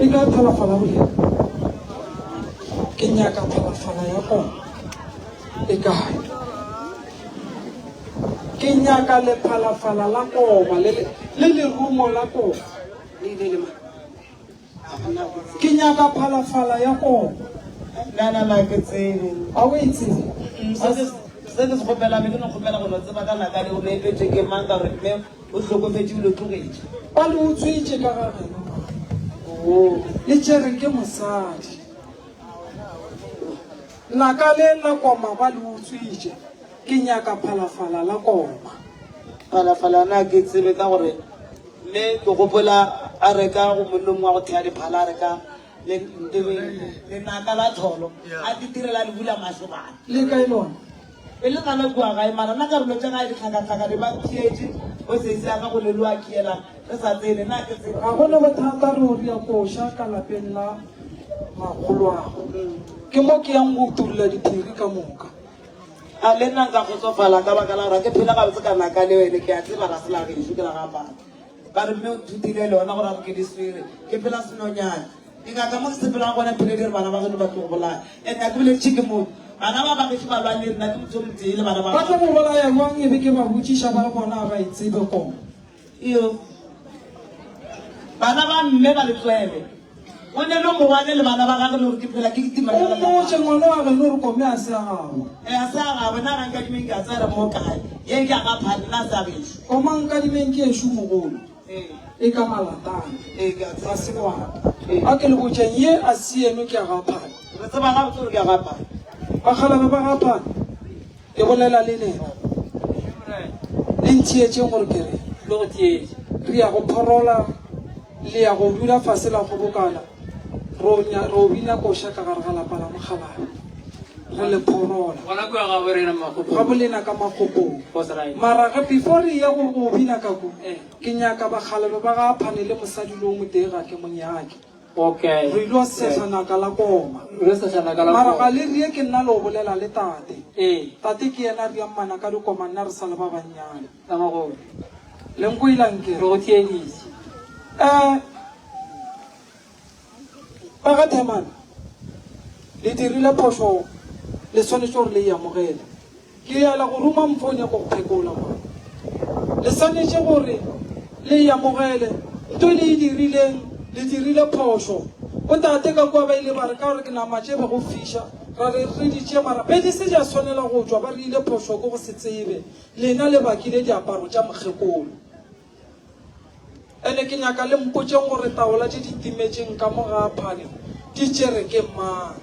E kae phalafala bolena? Ke nyaka phalafala ya koma. E kae? Ke nyaka lephalafala la koma le le lerumo la koma. Le ile le ma. Ke nyaka phalafala ya koma. Na na na ke tsebe. A o e tsebe? Se ke se ke se kgopela be ke no kgopela go no tseba ka naka leo le epetše ke mang ka gore mme o hlokofetše ebile o tlogetše. Ba le utswitše ka ga geno. Oo. Le tšere ke mosadi. Naka le la koma ba le utswitše. Ke nyaka phalafala la koma. Phalafala na ke tsebe ka gore mme ke gopola a reka go monnong wa go thea diphala a reka lenaka la tholo a ditirela le bula mahlo bana. Le kae lona? E le gana kua gae mara nna karolo tša gae ditlhakatlhakane ba mphietše bo sesi ya ka go leloa kiela re sa tsene na ke tsebe. Ga go na bothata re o ria koša ka lapeng la makgoloago. Ke mo ke yang go utolla diphiri ka moka. A le nna nka kgotsofala ka baka la gore ga ke phele gabotse ka naka leo ene ke a tseba ga se la gešo ke la ga papa. Ba re mme o nthutile lona gore a re ke di swere. Ke phela senonyane. Dingaka mo ke sepelang gona phele di re bana ba geno ba tlo go bolaya. And ga ke boletše ke motho. Bana ba ba gešo ba lwa le nna ke motho o motee le bana ba Ba tlo go bolaya bjang e be ke ba botšiša ba re bona ga ba e tsebe koma. Iyo. Bana ba mme ba letswele. O ne le morwane le bana ba gagwe le gore ke phela ke kitima O mmotše ngwana wa geno gore kome a se a gagwe. E a se a gagwe na ga nkadimeng ke a tsaya re mo kae. Ye ke a ga phane na se a gešo. Koma nkadimeng ke ešo mogolo. Ee. E ka malatane. Ee ke a tseba. Ga se ngwana. A ke le botšeng ye a se eno ke a ga phane. Re tseba gabotse gore ke a ga phane. Bakgalabje ba ga phane. Ke bolela le lena. Le ntheetšeng gore ke reng. Le go theetša. Re ya go phorola, le ya go dula fase la kgobokana, ro, ro bina koša ka gare ga lapa la mokgalabje. Re le phorola. Gona kua gabo rena Makgopong. Gabo lena ka Makgopong. That's right. Mara ge before re ya go, go bina ka ko, Eh. ke nyaka bakgalabje ba ga Phane le mosadi lo motee ga ke mo nyake. Okay. Re ilo sehla naka la koma. Re ilo sehla naka la Mara koma. ga le rie ke nna lo bolela le tate. Ee. Tate ke yena a riang manaka dikoma nna re sa le ba bannyane. La magolo. Le nkwela nke? Re go theeditše. Eh, ba ga Themane, le dirile phošo le swanetše gore le e amogele. Ke yela go ruma mpho o nyaka go phekola kwa. Le swanetše gore le e amogele. Nto le e dirileng, le dirile phošo. Bo tate ka kua ba ile ba re ka gore ke nama tše be go fiša, ra re re di tšee mara be di se tša swanela go tšwa, ba rile phošo ke go se tsebe. Lena le bakile diaparo tša mokgekolo. Ene ke nyaka le mpotšeng gore taola tše di timetšeng ka mo ga Phane di tšere ke mang.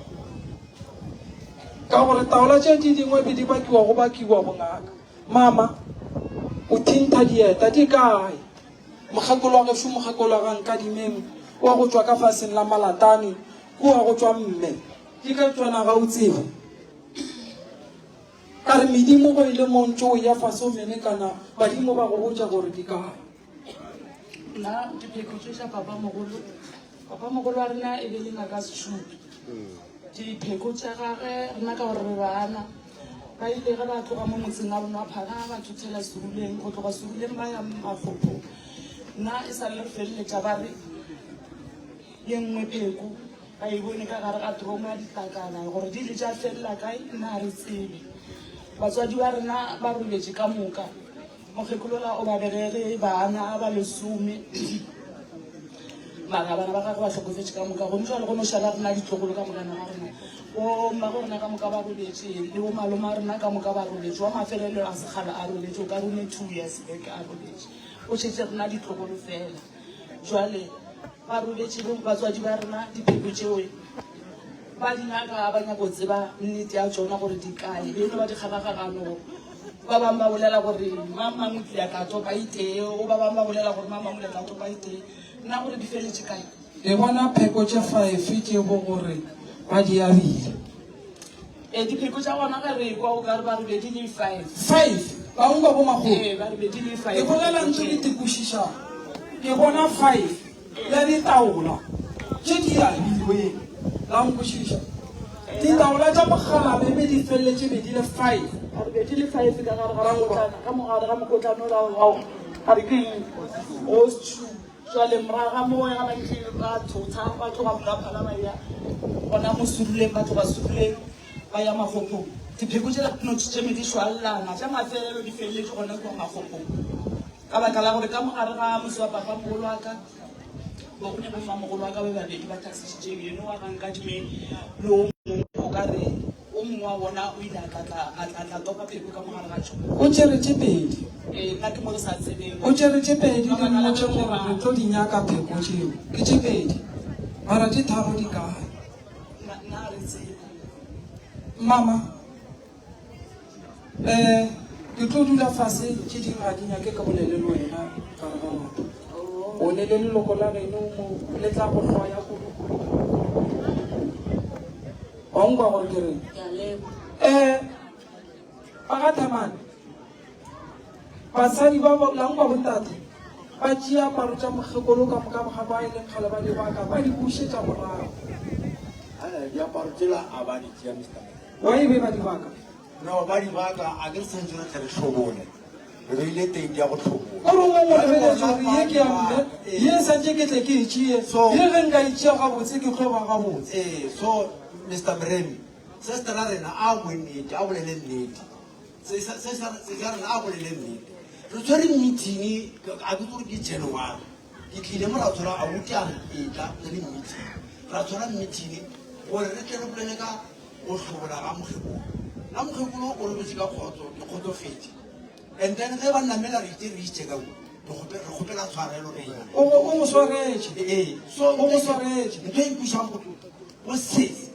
Ka gore taola tše di dingwe be di bakiwa go bakiwa bongaka. Mama, o thintha dieta di kae? Mokgekolo wa gešo mokgekolo wa ga Nkadimeng wa go tšwa ka faseng la Malatane kua go tšwa mme. Di ka tšwana ga o tsebe. Ka re medimo go ile mo ntše o ya fase o menekana badimo ba go botša gore di kae. Nna dipheko tše tša papamogolo, papamogolo wa rena e be le ngaka Setšhupi. Dipheko tša gage rena ka gore re bana ba ile ge ba tloga mo motseng wa rona wa Phana ba thothela Seruleng, go tloga Seruleng ba ya Mafopho. Nna e sa le re feleletša ba re ye nngwe pheko Ba e bone ka gare ga tromo ya ditlakala, gore di ile tša felela kae nna ga re tsebe. Batswadi ba rena ba robetše ka moka. Mokgekolola o ba begege bana ba lesome, mara bana ba gagwe ba hlokofetše ka moka. Gone jwale go no šala rena ditlogolo ka mokana ga rena. Bo mmago rena ka moka ba robetše, le bo malome a rena ka moka ba robetše. Wa mafelelo a sekgala a robetše, o ka re o ne 2 years back a robetše. Go šetše rena ditlogolo fela. Jwale ba robetše bo batswadi ba rena dipheko tšeo ba di nyaka ba nyako tseba nnete ya tšona gore di kae be no ba dikgagagagano ba bangwe ba bolela gore mang mang o tlile a tla topa itee o ba bangwe ba bolela gore mang mang o ile a tla topa itee nna gore di feletše kae Le bona pheko tše faefe tše bo gore ba di abile. Ee, dipheko tša gona ge re ekwa o ka re ba re be di le five. Five? Ba nkwa bo makgolo? Ee, ba re be di le five. Ke bolela ntho le tekwešišang. Ke bona five ya ditaola tše di abilweng. La nkwešiša? Ditaola tša mokgalabje be di feleletše be di le five. Ba re be di le five ka gare ga mokotlana, ka mo gare ga mokotlana ola wa, a re ke eng? O stew. Jwale morago ga moo ga ba ntše ba thotha ba tloga Molaphala ba ya gona mo Suruleng, ba tloga Suruleng ba ya Makgophong. Dipheko tšela di no tšeme di šwallana, tša mafelelo di feleletše gona kua Makgophong. Ka baka la gore ka mo gare ga motse wa papamogolo wa ka, bo go ne bommamogolo wa ka ba babedi ba taxišitšeng, yeno wa ga Nkadimeng le o mongwe o ka re o mongwe wa bona o ile a tla tla a tla tla topa pheko ka mo gare ga tšona. O tšere tše pedi. Ee, nna ke mo re sa tsebeng. O tšere tše pedi, le mmotše gore re tlo di nyaka pheko tšeo. Ke tše pedi. Mara tše tharo di kae? Nna nna ga re tsebe. Mama, eh, ke tlo dula fase, tše dingwe ga di nyake ke bolele le wena gare ga batho. O ne le leloko la geno mo le tla go hloya kudu kudu kudu kudu kudu kudu kudu. Wa nkwa gore ke reng? Ke a lekwa. Eh, ba ga Thamane, basadi ba ba la nkwa bontate, ba tšea aparo tša mokgekolo ka moka ga ba e leng kgale ba di baka, ba di bušetša morago. Eh, diaparo tsela a ba di tšea Mr. Wa e be ba di baka? No, ba di baka, a ke re santse re tle re hlobole. Re beile teng ya go hlobola. O re o mongwe o lebeletše gore ye ke ya mme, ye e santše ke tle ke e tšee, ye ge nka e tšea gabotse ke tlo ba gabotse. Ee, so Mister Moremi, se se ra rena a bue nnete, a bolele nnete. Se se se se ra rena a bolele nnete. Re tshwere meeting, a ke tsore ke January. Ke tlile mo ra tshwara abuti a re etla re le meeting. Ra tshwara meeting gore re tle re bolele ka go hlobola ga mokgekolo. Nna mokgekolo o robetše ka kgotso, ke kgotsofetše. And then ge ba nnamela re itše re itše ka mo, re kgopela tshwarelo re ya. O o mo swaretše. Ee, so O mo swaretše. Ntho e nkwešang bohloko, go sesi,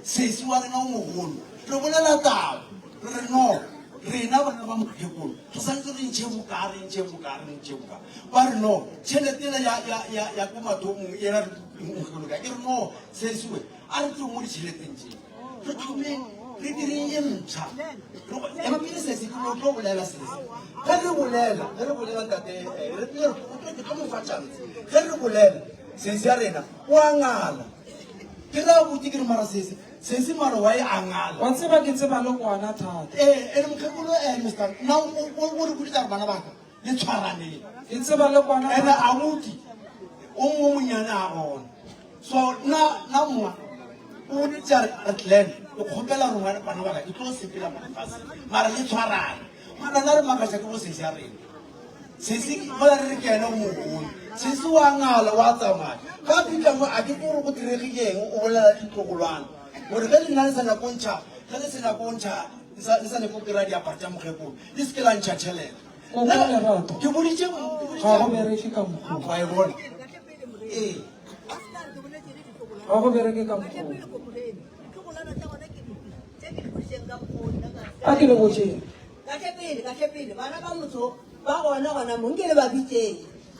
sesi wa rena o mogolo, re bolela taba, re re no, rena bana ba mokgekolo, re santse re ntšhe boka, re ntšhe boka, re ntšhe boka. Ba re no, tšhelete ela ya, ya, ya, ya ko mathomong, ela re mokgekolo ka. Ke re no, sesi we, A re tsweng mo ditšheleteng tše, re thomeng re direng ye mpsha. Ema pele sese, ke no tlo bolela sese. Ge re bolela, ge re bolela ntate, eh, re pele re ke tlo mo fa chance. Ge re bolela, sese ya rena o a ngala. Ke re abuti ke re mara sese, sese mara wa e a ngala. Wa tseba ke tseba le ngwana thata. Eh, ene mokgekolo eh Mr. Nna o re boditsa gore bana baka le tshwaraneng. Ke tseba le kwana Ene abuti o mongwe monyane a gona. So nna nna mma o tša re Glen o kgopela gore ngwana bana baka ke tlo sepela mo lefaseng mara le tshwarane mara nna re makatša ke bo sesi ya rena sesi mola re re ke ene o mogolo sesi wa ngala wa tsamaya ga fitlha mo a ke gore go diregileng o bolela le ditlogolwana gore ge le nna le sa nyako ntšha ge le se nyako ntšha le sa nyako kry-a diaparo tša mokgekolo le se ke la ntšha tšhelete ke boditše ga go bereke ka mokgwa wa e bona ee Ga go bereke ka mokgwa A ke le botšeng. Kahle pele, kahle pele, bana ba motho ba gona gona mo, nke le ba bitseng.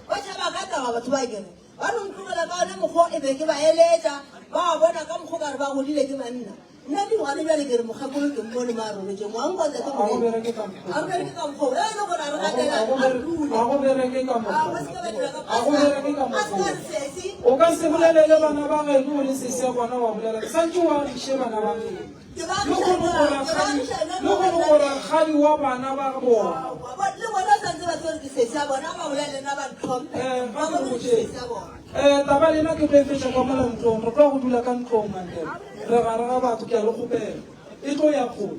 Ba tšhaba ka taba batho ba kere. Ba no ntlogela ka one mokgwa e be ke ba eletša, ba bona ka mokgwa ka re ba godile ke banna. Nna ke gona bjale ke re mokgekolo ke mmone mo a robetšeng. Wa nkwa ntate Ga go Morena? bereke ka mokgwa. Ga go bereke ka mokgwa. Ge e le gore a re gatela, Ga go a re dule. Ga go bereke ka A mokgwa. go se ke ba dira ka Ga go bereke ka A se mokgwa. ka re sesi. O ka se bolelele bana ba geno o le sesi ya bona wa bolela. Ke santše o agiše bana ba geno. Ke ba Le gone o rakgadi, le gone o rakgadi wa bana ba bona. Le bona santse ba tsebe gore ke sesi ya bona, ba bolela le nna ba ntlhomphe. Eh, Ba ga ke bone gore ke botšeng. sesi ya bona. Eh, taba lena ke tlo e fetša ka mola ntlong. Re tlo ya go dula ka ntlong Mandela. Re gare ga batho, ke a le kgopela. E tlo ya kgole.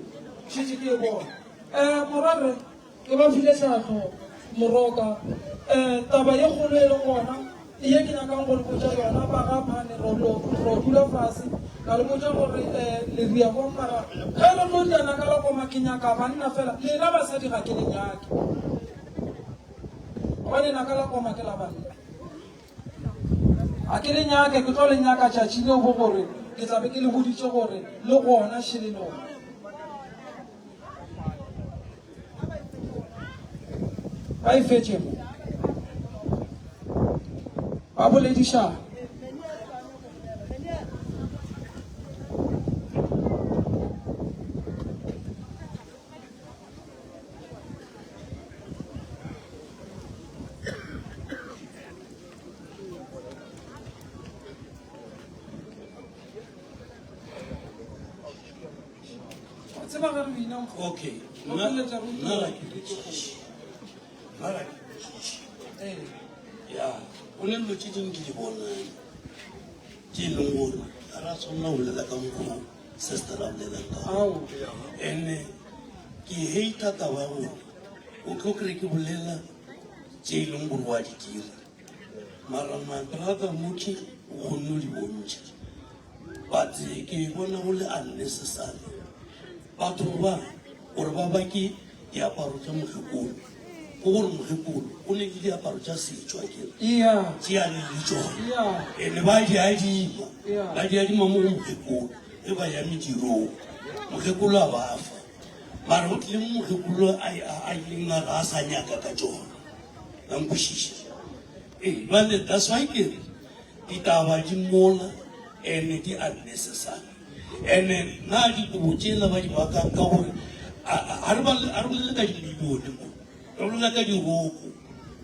Šetše ke e bona. Eh, morwarre, ke ba file tlhahlo, moroka. Eh, taba ye kgolo e leng gona, ye ke nyakang go le botša yona, ba ga Phane, ro, ro, ro dula fase, ka le botša gore, eh, le ria bong, mara ge re tlo tšana ka la koma, ke nyaka banna fela. Lena basadi ga ke le nyake. Gobane naka la koma ke la banna. A ke le nyake, ke tlo le nyaka tšatši leo bo gore ke tla be ke le boditše gore le gona šele lona. Ba e fetše mo. Ba boledišana. Tseba ge re bina Okay. Re feleletša re Nna ga ke botšiše. Nna ga ke botšiše. Ee. Ya. Go ne dilo tše dingwe ke di bonang tše e leng gore ga ra tshwanela go bolela ka mokgwa o sister a bolelang ka gona. And-e ke hate-a taba ya gore o tlo kry ke bolela tše e leng gore wa di dira, mara my brother Mooki o kgonne go di bontšha. But ke bona go le unnecessary batho ba gore ba bake diaparo tša mokgekolo, ke gore mokgekolo o ne le diaparo tša setšo akere tše a neng le tšona, ene ba di adima, ba di adima mo go mokgekolo ge ba ya medirong, mokgekolo a ba fa. Mara go tlile mo mokgekolo a ileng a re a sa nyaka ka tšona, la nkwešiša? Ee, bjale that's why ke re Ditaba di mola and di unnecessary. And na dikobo tšela ba di bakang ka gore a re bolele ka dimilione mo, re bolela ka diroko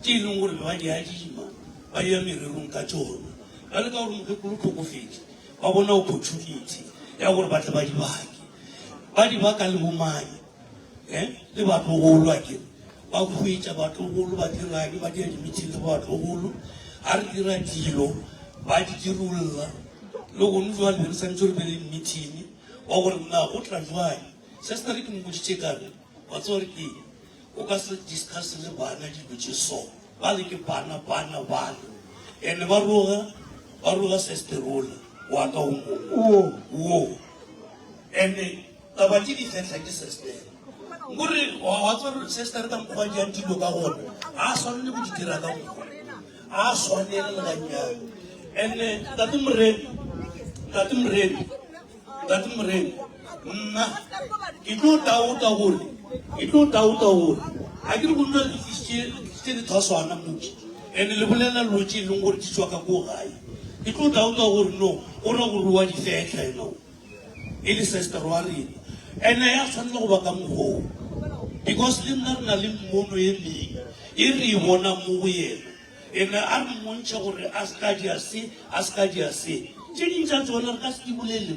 tše e leng gore ba di adima ba ya mererong ka tšona. Bjale ka gore mokgekolo o hlokofetše, ba bona opportunity ya gore ba tle ba di bake. Ba di baka le bomang? Eh, le batlogolo akere ba hwetša batlogolo ba dirang ba dira di-meeting le batlogolo a re dira dilo ba di dirolla le gone jwale be re santse re be le meeting wa gore na go tla jwang se se re ke mmoditše kare wa tseba gore ke o ka se discuss le bana dilo tše so ba le ke bana bana bana ene ba roga ba roga sesterola wa ka o mongwe wo ene Taba tše di fehla ke sestere. Nkore wa tseba gore sestere ka mokgwa a diang dilo ka gona, ga a swanele go di dira ka mokgwa. Ga a swanele le gannyane. And-e Ntate Moremi, Ntate Moremi, Ntate Moremi, nna ke tlo taota gore, ke tlo taota gore, ga ke re go nna le tlišitše, le tlišitše lethwaswana mo, and-e le bolela dilo tše e leng gore di tšwa ka ko gae. Ke tlo taota gore no, o ra gore wa di fehla ena o. e le sister wa rena ene ya tshwanela go ba ka mokgoo because le nna re na le mmono e mengwe e re e bonang mo go yena ene a re mmontšha gore a se ka dia se a se ka dia se tše ding tša tsona re ka se di bolele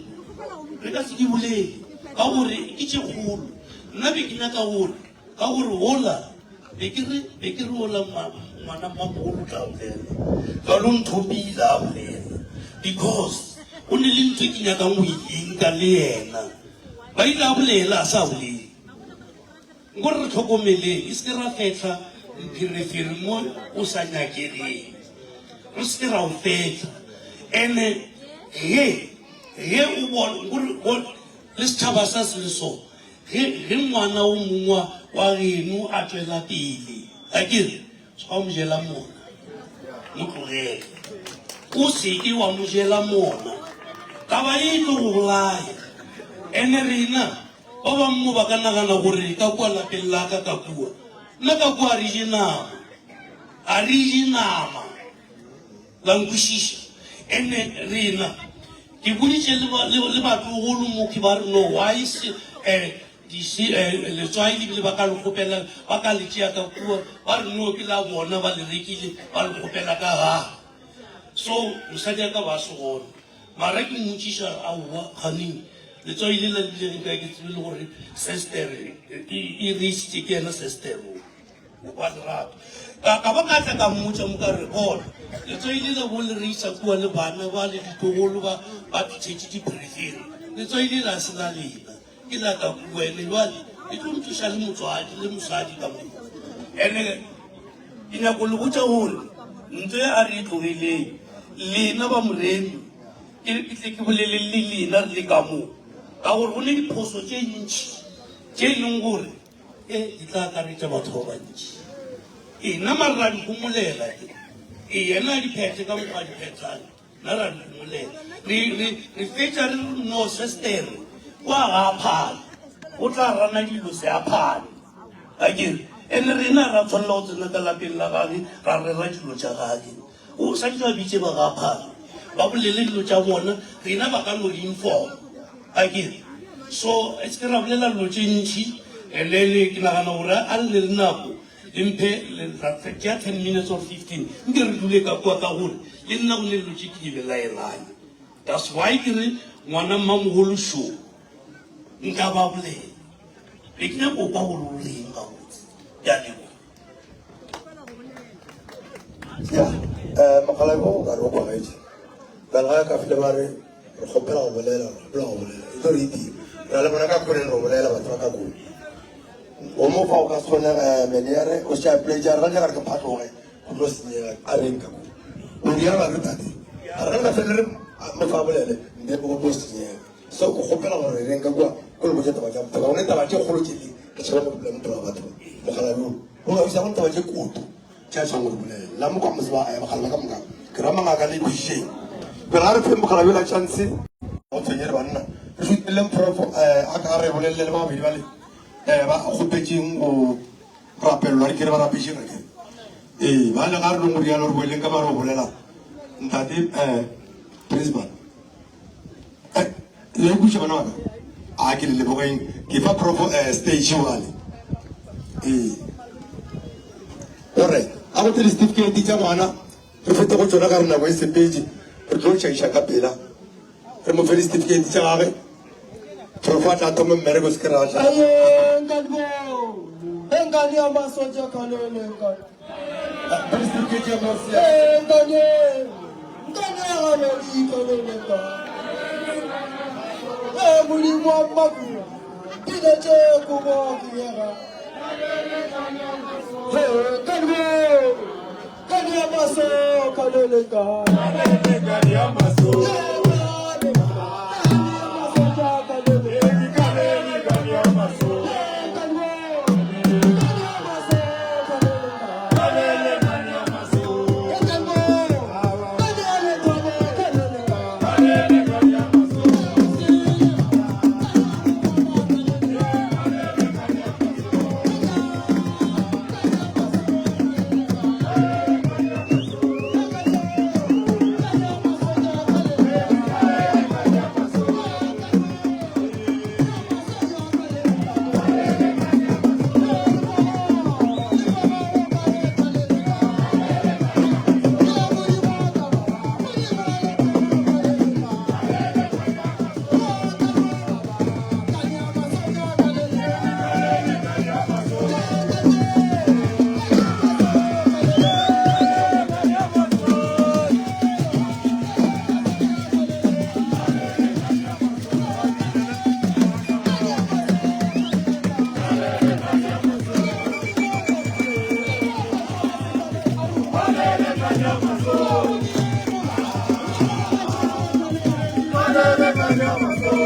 re ka se di bolele ka gore ke tše kgolo nna be ke nyaka gore Ka gore wola, be ke re, be ke re wola ngwana mmamogolo o tla bolela. Jwale o nthopile a bolela. Because o ne le ntho e ke nyakang go e linka le yena. Ba ile a bolela, a sa bolele. Nkore re tlhokomeleng, e se ke ra fehla mpherefere mo o sa nyakegeng. Re se ke ra o fehla. Ene ge, ge o bona, nkore le setšhaba sa se le so, Ge, ge ngwana o mongwe wa, wa geno a tšwela pele, a ke re, se wa mo jela mona. Mo tlogele. O se ke wa mo jela mona. Taba ye e tlo go bolaya. Ene rena, ba bangwe mo ba ka nagana gore ka kua lapeng la ka ka kua, nna ka kua a re je nama. A re je nama. La nkwešiša? Ene rena, ke boditše le, le, le batlogolo mo ke ba re no why se, eh, dise, eh, letswai le bile ba ka le kgopela, ba ka le tšea ka kua, ba re no ke la bona, ba le rekile, ba le kgopela ka ga. So, mosadi ya ka ba se gona. Mara ke mmotšiša, aowa, kganing, letswai le la le bile nka ke tsebe le gore sestere e, e re isitše ke yena sestere o. Wa lerato. Ka, ka ba ka tla ka mmotša mo ka re, Bona, letswai lela bo le re isa kua le bana ba le ditlogolo ba, ba phethetše dipherefere. Letswai lela ga se la lena, ke la ka kua. Ene bjale le tlo ntloša le motswadi le mosadi ka mo. Ene ke nyako le botša gore ntho e a re e tlogeleng, lena ba Moremi, ke, ke tle ke bolele le lena re le ka mo, ka gore go ne diphoso tše ntši tše e leng gore E, di tla akaretša batho ba bantši. E, nna mara ra di homolela ke. E, yena a di phethe ka mokgwa a di phethang. Nna ra di homolela. Re, re, re fetša re re no sestere, kwa ga a phale. O tla rana dilo se a phale. A ke re, ene rena ra tshwanela go tsena ka lapeng la gage, ra rera dilo tša gage. O santše ba bitše ba ga Phalo ba bolele dilo tša bona, rena ba ka no re informa. Akere? So e se ke ra bolela dilo tše ntši, and then ke nagana gore a le le nako le mphe tšea 10 minutes or 15 nke re dule ka kua ka gore le nna go ne dilo tše ke di belaelang. That's why ke re ngwana mmamogolo šo nka ba bolela. Be ke nyako kwa gore o reng gabotse. Ke a leboga. Yeah. Um mokgalabje o ka re o kwagetše. Bjale ga ka file ba re re kgopela go bolela, re kgopela go bolela. E tlo re itima. Re le bona ka khoneng re bolela batho ba ka koo. O mo fa o ka se kgone eh, menere o se a pledge re ga re ke phatloge go tlo senyega a reng ka koo. O rialo a re tate. A re ka fele re mo fa bolele mme go tlo senyega. So ke kgopela gore re reng ka kua ko le botša taba tša motho. Ka gone taba tše kgolo tše di ke tšhaba go dula motho wa batho. Mokgalabje o o ga go taba tše koto. Tša tšhang go di bolela. La mo kwa mose ba eh, bakgalabje ka moka. Ke ra mangaka le kwešišeng. Pele ga re feng mokgalabje la chance. Go tshwenye re banna. Re šuteleng prof eh, a ka re bolelele le ba babedi ba le eh, ba kgopetšeng go rapelelwa re ke re ba rapeše re ke. Ee, ba le ga re long rialo re boeleng ka ba re bolela. Ntate eh, principal. Eh, le kwešiša bana ba ka? A ke le lebogeng. Ke fa prof eh, stage wale. Ee. Gore a go tle di-certificate tša ngwana re fete go tšona ka re nako e sepetše re tlo tšhaiša ka pela re mo fe di-certificate tša gage prof a tla thoma mmereko se ke ra tla. Aye, nkani bo. Engane ya masoja kalele nkani. Di-certificate ya mo Eh, nkani. Nkani ya galedi kalele nkani. Eh, Modimo wa mmaku. Pina tše kobo ke yega. Eh, nkani bo. Nkani ya maso kalele nkani. Nkani ya maso. Eh, nkani. Nkani ya masoja kalele. Nkani ya maso. Eh, nkani bo. Nkani ya maso kalele nkani. Nkani ya maso. Nkani ya maso.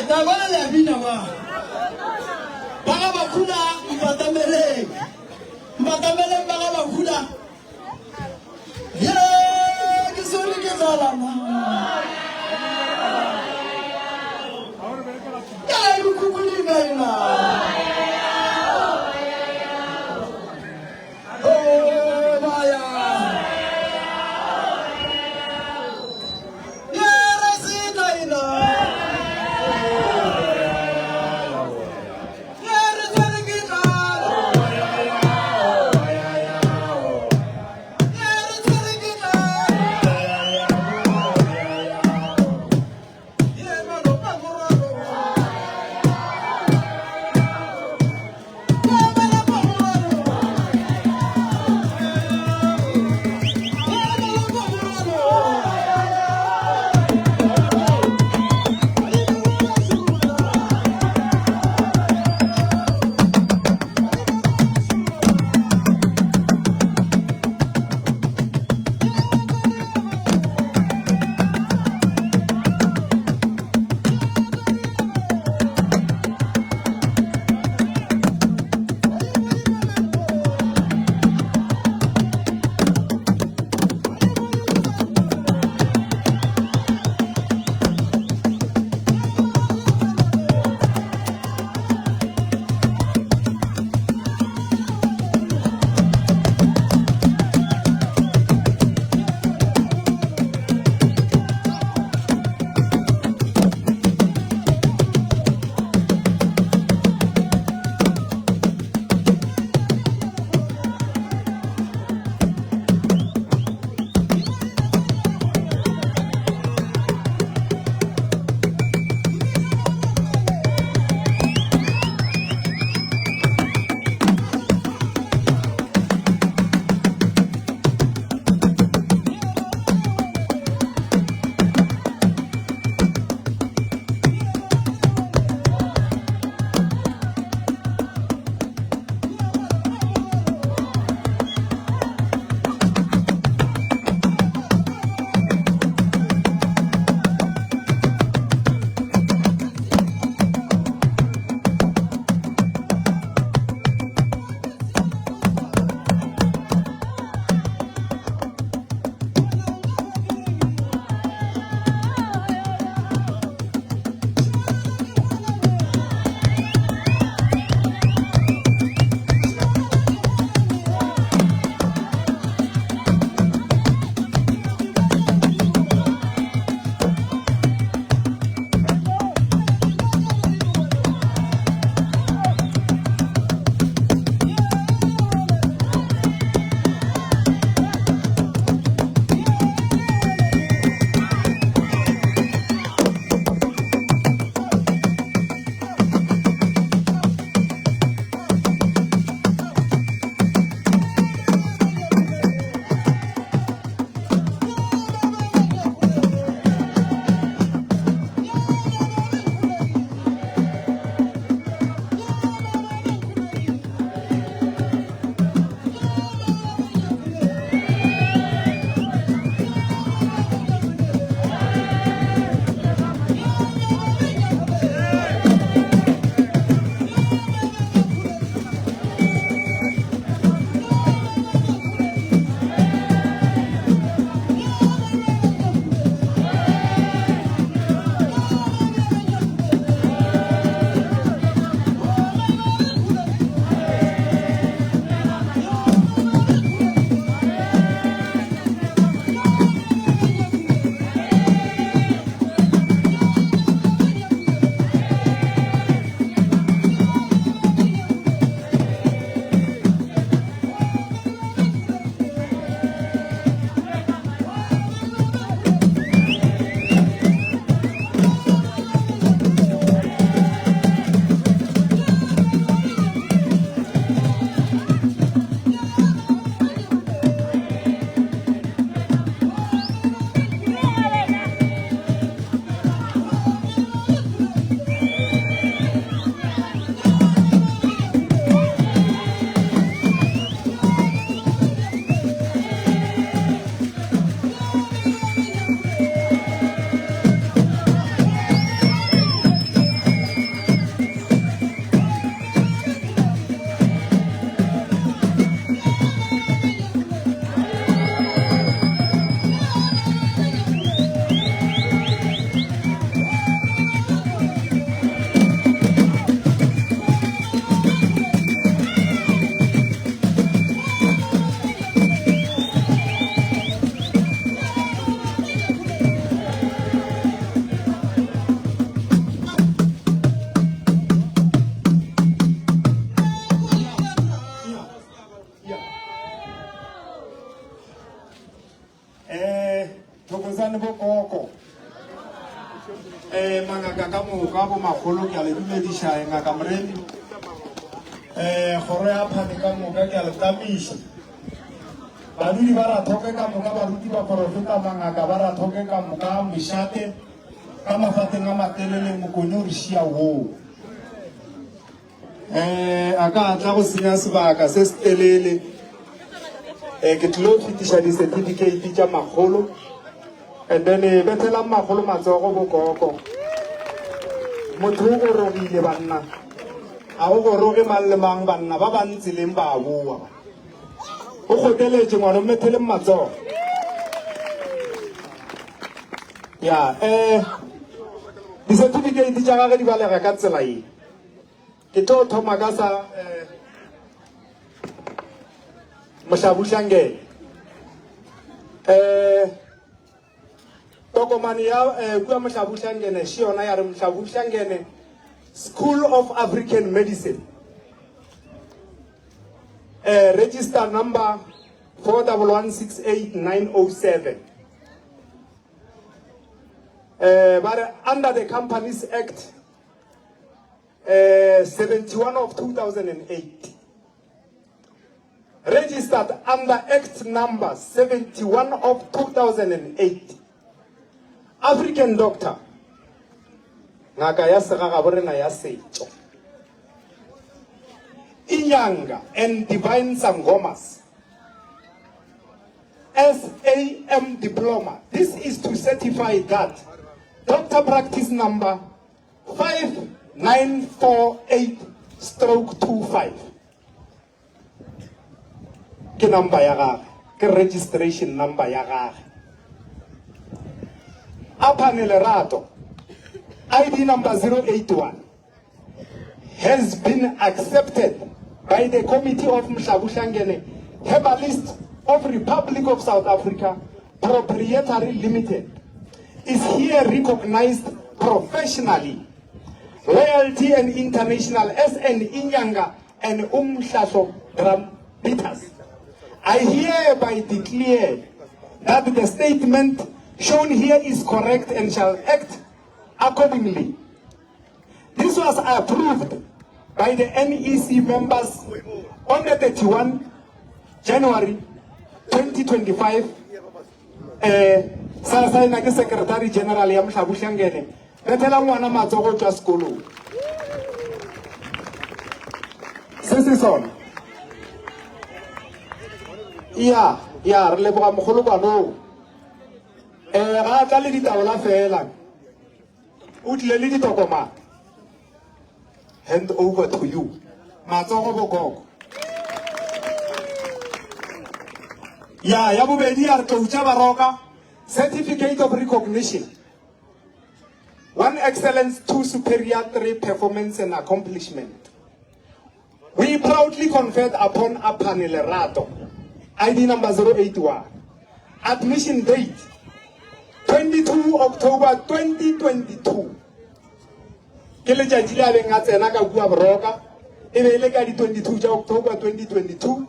Ke a bona le a bina ba. Ba ga Bakhula mpatameleng. Mpatameleng ba ga Bakhula. Ye ke swere ke tlala na. Kae dikhukhu di kae na? Oh, baya. Ye re se kae na? Ye re swere ke tlala. Ye re swere ke tlala. Thokozani bokoko. Eh mangaka ka moka bo magolo ke a le dumediša eh, ngaka Moremi. Eh kgoro ya phane ka moka ke a le tamiša. Badudi ba Rathoke ka moka baruti ba porofeta mangaka ba Rathoke ka moka mošate ka mafateng a matelele mokone o re šia woo. Eh, a ka tla go senya sebaka se se telele. Eh, ke tlilo fetiša di-certificate tša makgolo and then eh, bethelang makgolo matsogo bokoko. Motho o gorogile banna. A go goroge mang le mang banna ba ba ntseleng ba boa. O kgoteletše ngwana o metheleng matsogo. Ya, eh di-certificate tša gage di balega ka tsela ye. Ke tlo thoma ka sa eh, Mohlabuhlangele. Eh, tokomane ya eh, kua Mohlabuhlangene še yona ya re Mohlabuhlangene School of African Medicine. Eh, register number 41168907. Eh, ba re under the Companies Act eh, 71 of 2008 registered under Act number 71 of 2008 African doctor ngaka ya segagaborena ya setšo Inyanga and Divine Sangomas SAM diploma. This is to certify that doctor practice number 5948 stroke 25 ke number ya gage ke registration number ya gage aphane lerato id number 081 has been accepted by the committee of mhlabuhlangene herbalist of republic of south africa proprietary limited is here recognized professionally royalty and international as an inyanga and umhlahlo drum beaters i hereby declare that the statement shown here is correct and shall act accordingly This was approved by the NEC members on the 31 January 2025. Eh, sa saena ke Secretary General ya Mohlabuhlangene. Bethela ngwana matsogo tšwa sekolong. Se se sona. Ya, ya re leboga mogolo kwanoo. Eh, ga tla le ditaola fela. O tlile le ditokomane. Hand over to you. Matsogo bokoko. Ya, ya bobedi ya re tloutša baroka. Certificate of recognition. One excellence, two superior, three performance and accomplishment. We proudly conferred upon Aphane Lerato, ID number 081. Admission date 22 October 2022. Ke letšatši le a beng a tsena ka kua Boroka, e be e le ka di 22 tša October 2022.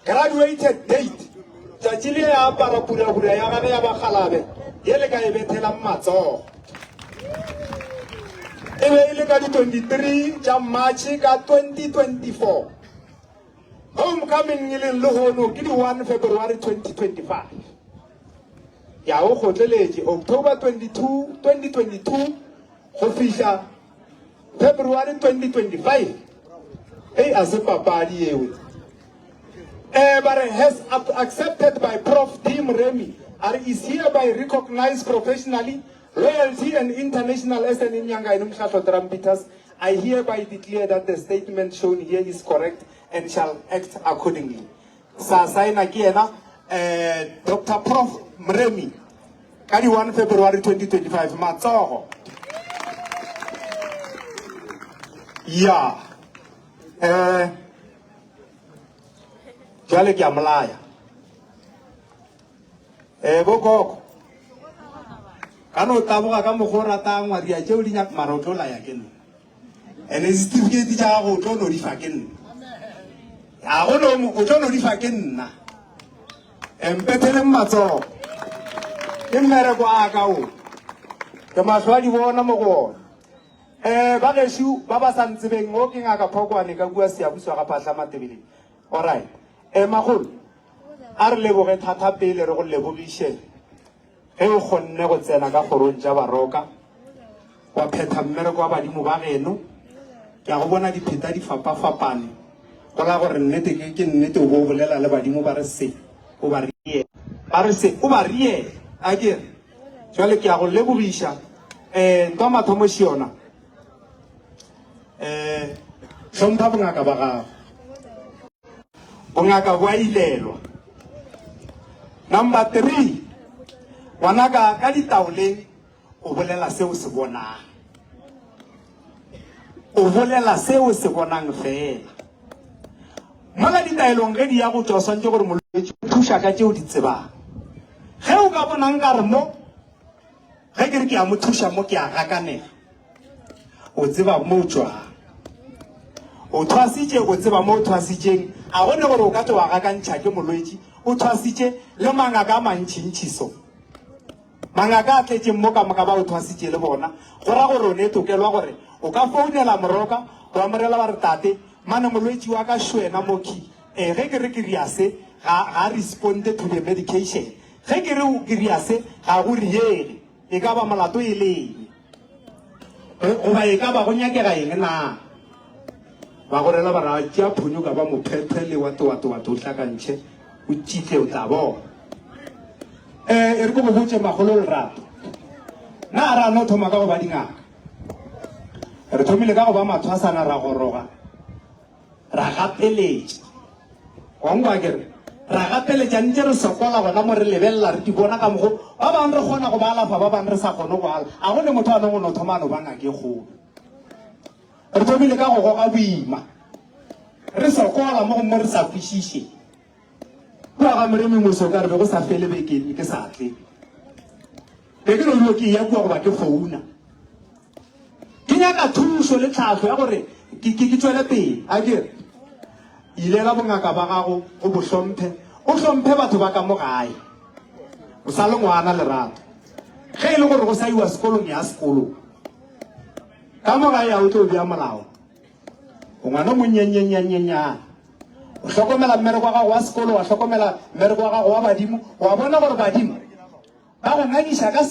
Graduated date, tšatši le a apara purapura ya gage ya bakgalabe ye le ka e bethelang matsogo. E be e le ka di 23 tša March ka 2024. Homecoming e leng lehono ke di 1 February 2025. Ya o kgotleletše October 22, 2022 go fihla February 2025. Ei a se papadi ewe. Eh, ba re has accepted by Prof D Moremi are is hereby recognized professionally royalty and international as an inyanga in Umhlahlo Trumpeters. I hereby declare that the statement shown here is correct and shall act accordingly. Sa saena ke yena eh, Dr. Prof Mremi ka di 1 February 2025 matsogo. Ya. Eh Jwale ke a molaya. Eh bokoko. Ka no taboga ka mokgwa o ratang wa ria tšeo di nyaka mara o tlo laya ke nna. Ene certificate tša gago o tlo no di fa ke nna. Ga go no o tlo no di fa ke nna. Empetheleng matsogo. Ke mmereko a ka o. Ke mahlo a di bona mo go ona. Um ba gešo ba ba sa ntsebeng o ke ngaka Phokwane ka kua Siyabuswa ga Phahla Matebeleng. Alright. Um makgolo, a re leboge thata pele re go lebogiše ge o kgonne go tsena ka kgorong tša Baroka wa phetha mmereko wa badimo ba geno. Ke a go bona dipheta di fapafapane go la gore nnete ke ke nnete o bo o bolela le badimo ba re se o ba riele. Ba re se o ba riele. A ke re Jwale ke a go lebogiša. Eh, ntwa mathomo še yona. Eh, hlompha bongaka ba gago. Bongaka bo a ilelwa. Number 3, ngwanaka ka ditaoleng o bolela se o se bonang. O bolela se o se bonang fela. Mola ditaelong ge di ya go tšwa o swantše gore molwetši o thuša ka tše o di tsebang. Ge o ka bona nkare mo ge ke re ke a mo thuša mo ke a gakanega, o tseba mo o tšwang. O thwasitše, o tseba mo o thwasitšeng. A go ne gore o ka tlo wa gakantšha ke molwetši, o thwasitše le mangaka a mantšintši so. Mangaka a tletšeng mo ka moka ba o thwasitše le bona. Go ra gore o ne tokelwa gore o ka founela moroka wa mo rela wa re, Tate, mane molwetši wa ka šwena mo ki. Ee, ge ke re ke ria se, ga, ga a responde to the medication. Ge ke re ke ria se, ga go riege. E ka ba molato e le eng? Goba e ka ba go nyakega eng na? Ba go rela ba ra, Tšea phonyo ka ba mophethe le wa towatowate o hlakantšhe, o tšitle o tla bona. Eh, e re ke go botše magolo lerato. Na ra no thoma ka go ba dingaka? Re thomile ka go ba mathwasana ra goroga, ra gapeletša. Wa nkwa akere? Ra gapeletša ntše re sokola gona mo re lebelela re di bona ka mokgo ba bang re kgona go ba alafa ba bang re sa kgone go ala. A go ne motho a nong o no thoma a no ba ngaka e kgolo. Re thomile ka go goga boima, re sokola mo gomme re sa kwešiše. Kua ga Moremi moso ka re be go sa fele beke ke sa tle. Be ke no dilo ke eya kua goba ke founa. Ke nyaka thušo le tlhahlo ya gore ke, ke, ke tšwele pele. A ke re, ilela bongaka ba gago o bo hlomphe, o hlomphe batho ba ka mo gae. O sa le ngwana, Lerato. Ge e le gore go sa iwa sekolong, ya sekolong. Ka mo gae a o tlo bea molao. O ngwana o monnyennyennyannyane. O hlokomela mmereko wa gago wa sekolo, wa hlokomela mmereko wa gago wa badimo, wa bona gore badimo ba go ngangiša ka.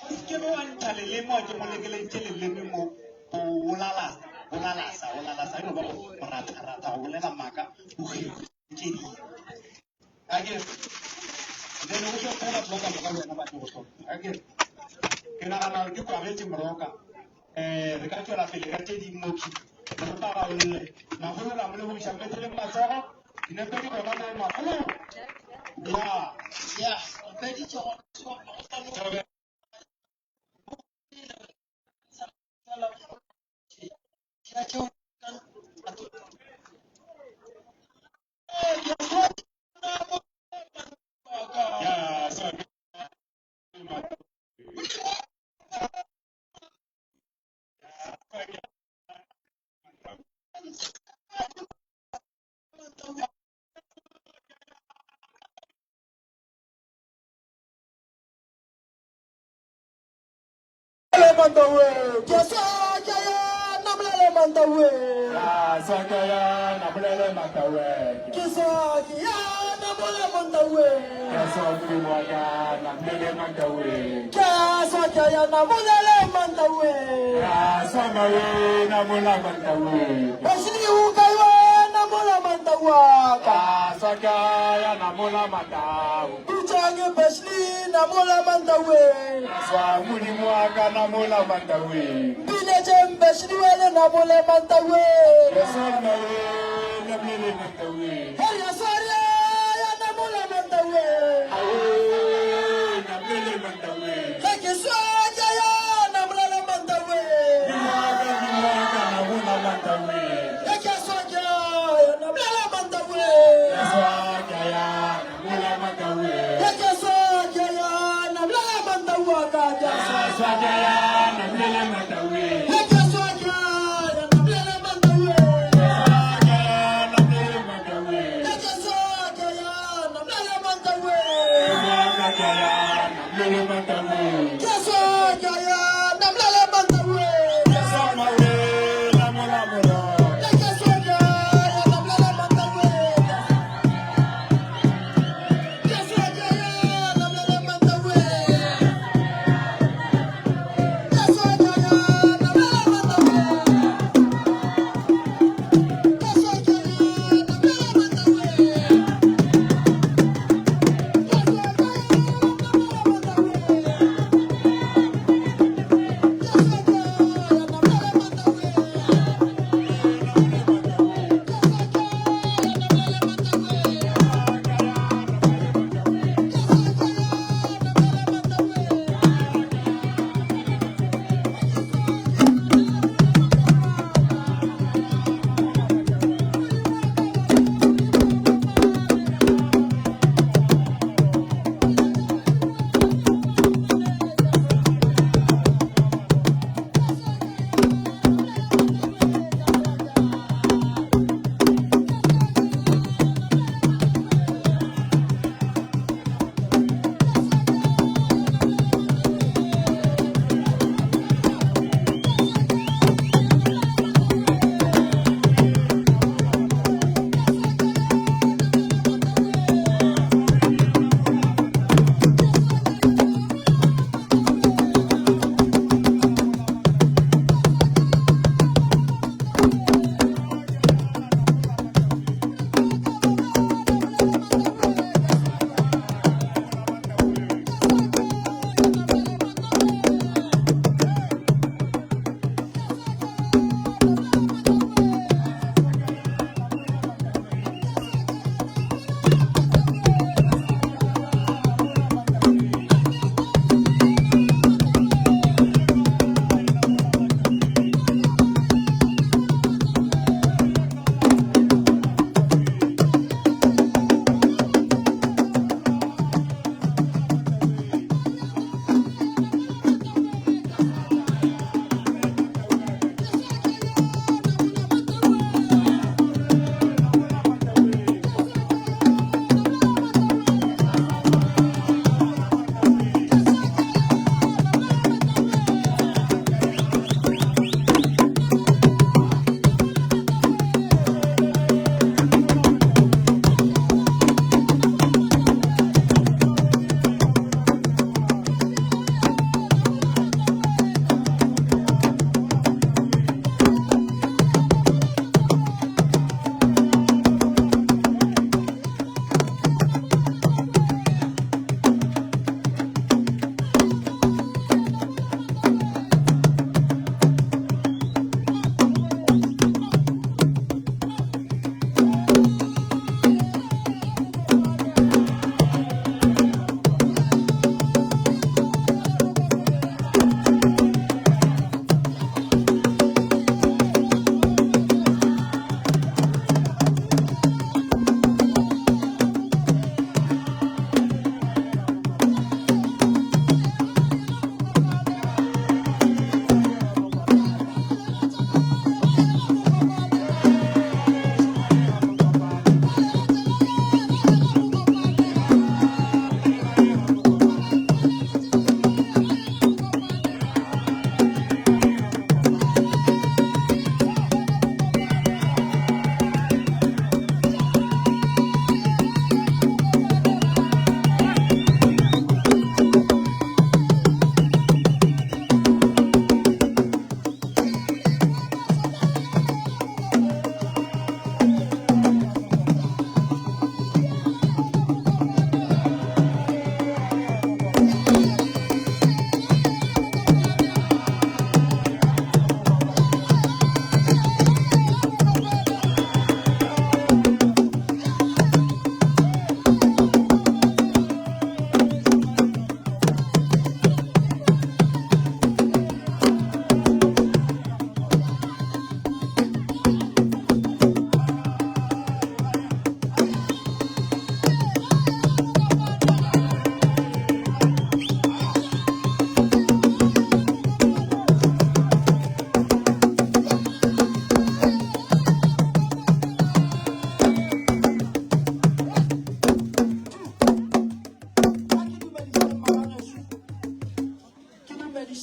O se ke be wa ntšha leleme wa ke mo lekeleditše leleme mo o lalasa o lalasa o lalasa e no ba go ratharatha go bolela maaka o tše dingwe. Akere then o tlo batho ba ka moka le wena ba tlo go hloka. Akere ke nagana gore ke kwagetše moroka. Um re ka tšwela pele ka tše ding mokhi. Moroka ga o lle. Magolo ra mo lebogiša mpeteleng matsogo. Dinepe di gona mo magolo. Ya. Ya, o feditše go go Swa Modimo wa ka namola Mantawe. Pinetšeng Bashliwele namola Mantawe. Swa Mnawe namele Mantawe. Horia swaria ya namola Mantawe. Awe.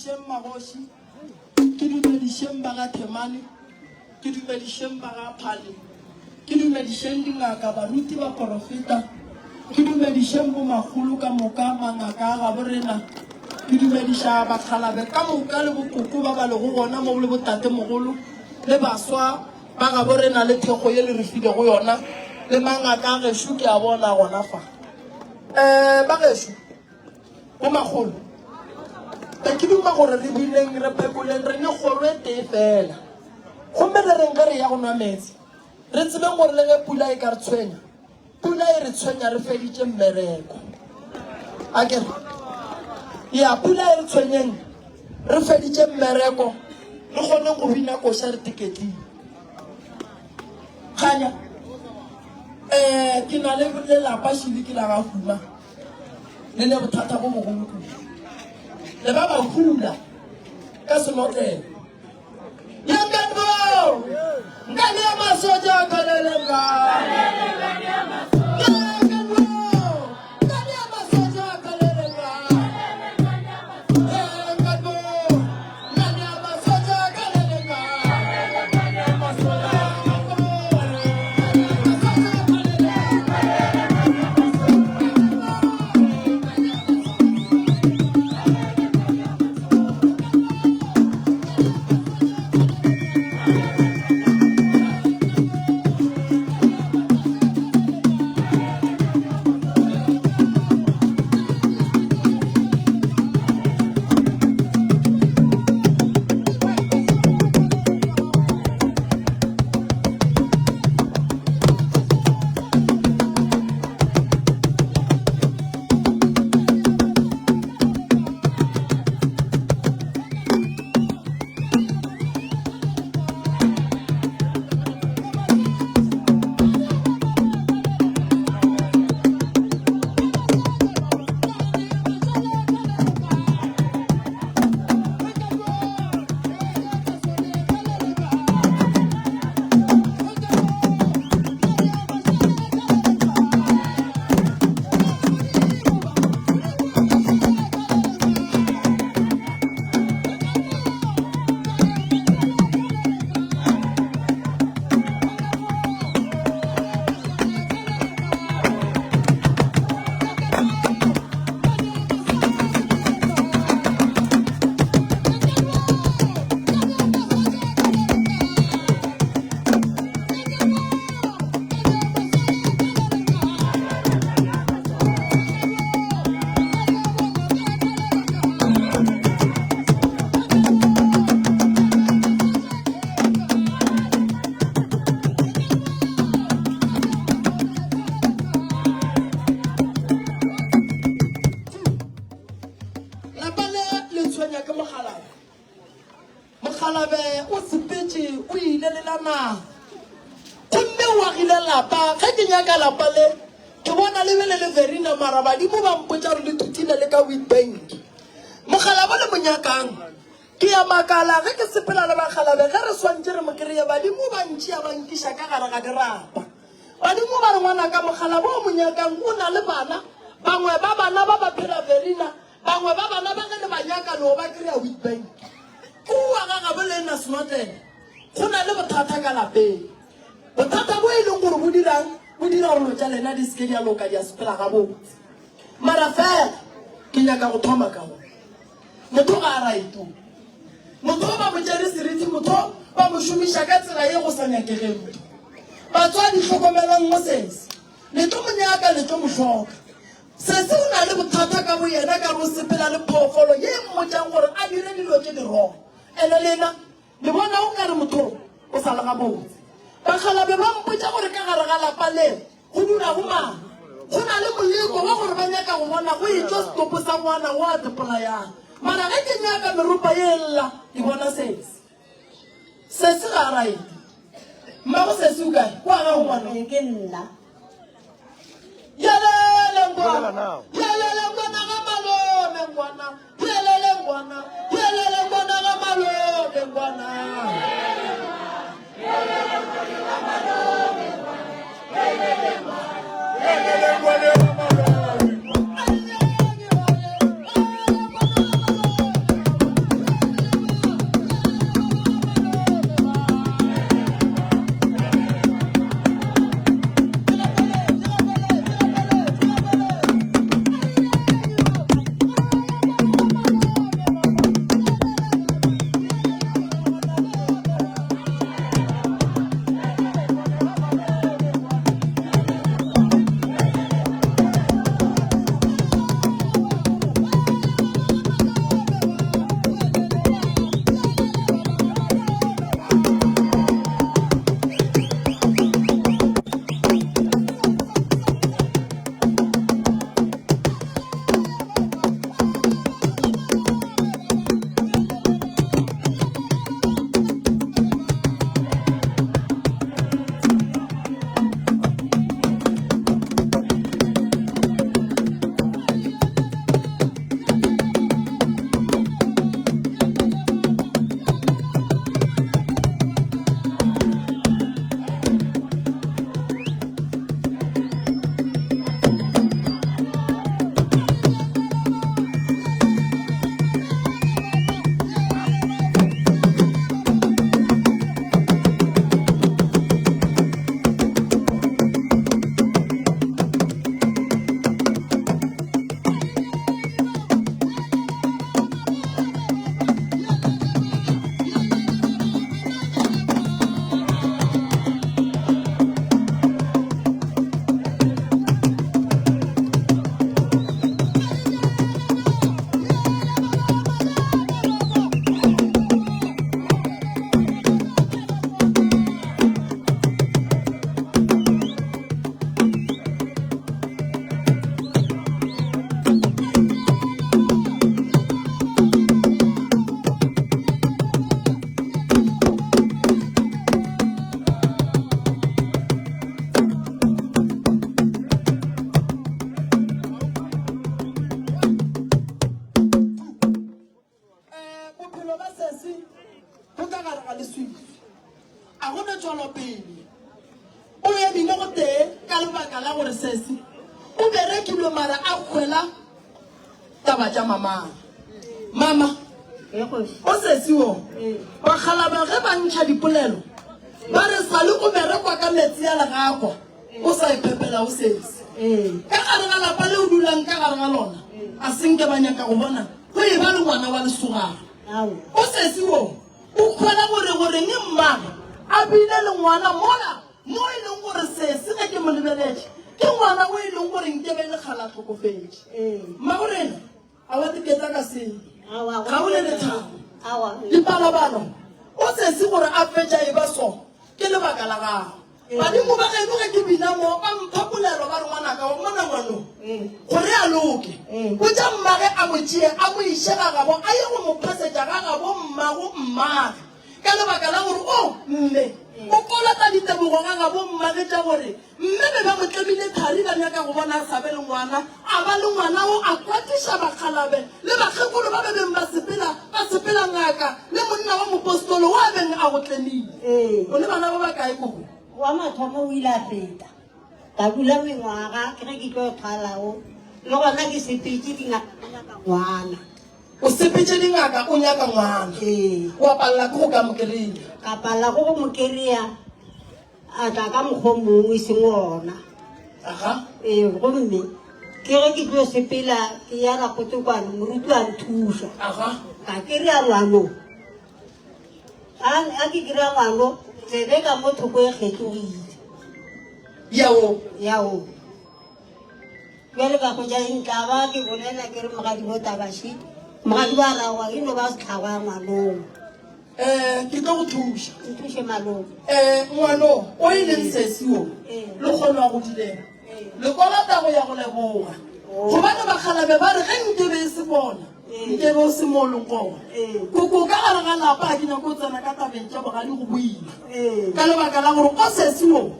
dumedišeng magoši, ke dumedišeng ba ga Themane, ke dumedišeng ba ga Phale, ke dumedišeng dingaka, baruti, baporofeta, ke dumedišeng bomakgolo ka moka, mangaka a gabo rena, ke dumediša bakgalabe ka moka le bokoko ba ba lego gona mo le botatemogolo le baswa ba gabo rena le thekgo ye le re filego yona le mangaka a gešo ke a bona gona fa. Um ba gešo, Bomakgolo, be ke duma gore re bineng, re phekoleng, re ne kgoro e tee fela. Gomme re reng ge re ya go nwa meetse, re tsebeng gore le ge pula e ka re tshwenya, pula e re tshwenya re feditše mmereko. A ke re? Ya, pula e re tshwenyeng re feditše mmereko, re kgoneng go bina koša re teketlile. Kganya, eh, ke na le lelapa šele ke la ga Huma. Le ne bothata bo bogolo kudu. Le ba ba hula ka senotlelo. Yengano! Nkane ya masoja kalelenga. Yengano! Nkane ya masoja kalelenga. Yengano! Nkane ya masoja kalelenga. Yengano! Nkane ya masoja Lapa le le tshwenya ke mokgalabje. Mokgalabje o sepetše o ile le la naga. Gomme o agile lapa. Ge ke nyaka lapa le, ke bona le be le le Verina mara badimo ba mpotša gore le thuthile le ka Witbank. Mokgalabje le mo nyakang? Ke a makala ge ke sepela le bakgalabje ge re swantše re mo kreye badimo ba ntšea ba nkiša ka gare ga dirapa. Badimo ba re ngwanaka mokgalabje o mo nyakang o na le bana, bangwe ba bana ba ba phela Verina, bangwe ba bana ba ge le ba nyaka le o ba kry-a Witbank. Kua ga gabo lena Snotlele go na le bothata ka lapeng. Bothata bo e leng gore bo dirang, bo dira gore dilo tša lena di se ke di a loka di a sepela gabotse. Mara fela ke nyaka go thoma ka go. Motho ga a right. Motho ba mo tšere seriti, motho ba mo šomiša ka tsela ye go sa nyakegeng. Motho. Batswadi hlokomelang mo sesi. Le tlo mo nyaka, le tlo mo hloka. Sesi o na le bothata ka boyena ka re o sepela le phoofolo ye e mmotšang gore a dire dilo tše di wrong. Ene lena Le bona o ka re motho o sa le gabotse. Bakgalabje ba mpotša gore ka gare ga lapa le go dulago mang, go na le moleko wa gore ba nyaka go bona go etšwa setopo sa ngwana wo a tepolayang. Mara ge ke nyaka meropa ye e lla, ke bona sesi. Sesi ga a raete. Mmago sesi o kae? Kwa gago ngwana. Ke nna. Yelele ngwana, yelele ngwana ga malome ngwana, yelele ngwana, yelele ngwana ga malome ngwana. Yelele ngwana ga malome ngwana, yelele ngwana, yelele ngwana ga malome ngwana. taba tša mamana. Mama, o sesi wo, bakgalabje ge ba ntšha dipolelo ba re sale o berekwa ka meetse a legakwa o sa iphepela o sesi. Ka gare ga lapa le o dulang ka gare ga lona a se nke ba nyaka go bona go e ba le ngwana wa lesogana. O sesi wo, o kgona gore goreng mmagwe a bile le ngwana mola Mo e leng gore sesi ge ke mo lebeletše ke ngwana o e leng gore nke be le kgala hlokofetše. Mmagorena a wa tiketla ka selo. Ga o le lethabo. Dipalabalo o sesi gore a fetša e ba so ke lebaka la gago. Badimo ba geno ge ke bina mo ba mpha polelo ba re ngwanaka wa mona ngwano gore a loke. Botša mmage a mo tšee a mo iše ga gabo a ye go mo phasetša ga gabo mmago mmage. Ka lebaka la gore o, mme, o kolota ditebogo ga gabo mmage tša gore mme be ba mo tlemile thari ba nyaka go bona a sa be le ngwana, a ba le ngwana o a kwatiša bakgalabe le bakgekolo ba be beng ba sepela, ba sepela ngaka le monna wa mopostolo wo a beng a go tlemile. O ne bana ba bakae koko? Wa mathomo o ile a feta, ka dula mengwaga ke ge ke tlo thwalago, le gona ke sepetše dingaka ke nyaka ngwana. O sepetše dingaka o nyaka ngwana. Ee. Wa palela ke go ka mo kry-a. Ka palela go go mo kry-a, a tla ka mokgwa o mongwe e seng ona. Aha. Ee, gomme ke ge ke tlo sepela ke ya Rapotekwane, moruti a nthuša. Aha. Ka kry-a ngwano. A, a ke kry-a ngwano, tsebe ka mo thoko e kgetlogile. Yao. Yao. Bjale ka hwetša eng tla ba ke bolela ke re mogadibo tabaši mogadibo a ragoa e no ba setlhagwa ngwanong. Um ke tlo go thuša. Nthuše malome. Um ngwano o e leng sesi o le kgono a godileng le kolota go ya go leboga gobane bakgalabe ba re ge nkebe e se bona nkebe o se mo o leng gona. Koko ka gare ga lapa ga ke nyake o tsena ka tabeng tša bogadi go boima ka lebaka la gore o sesi o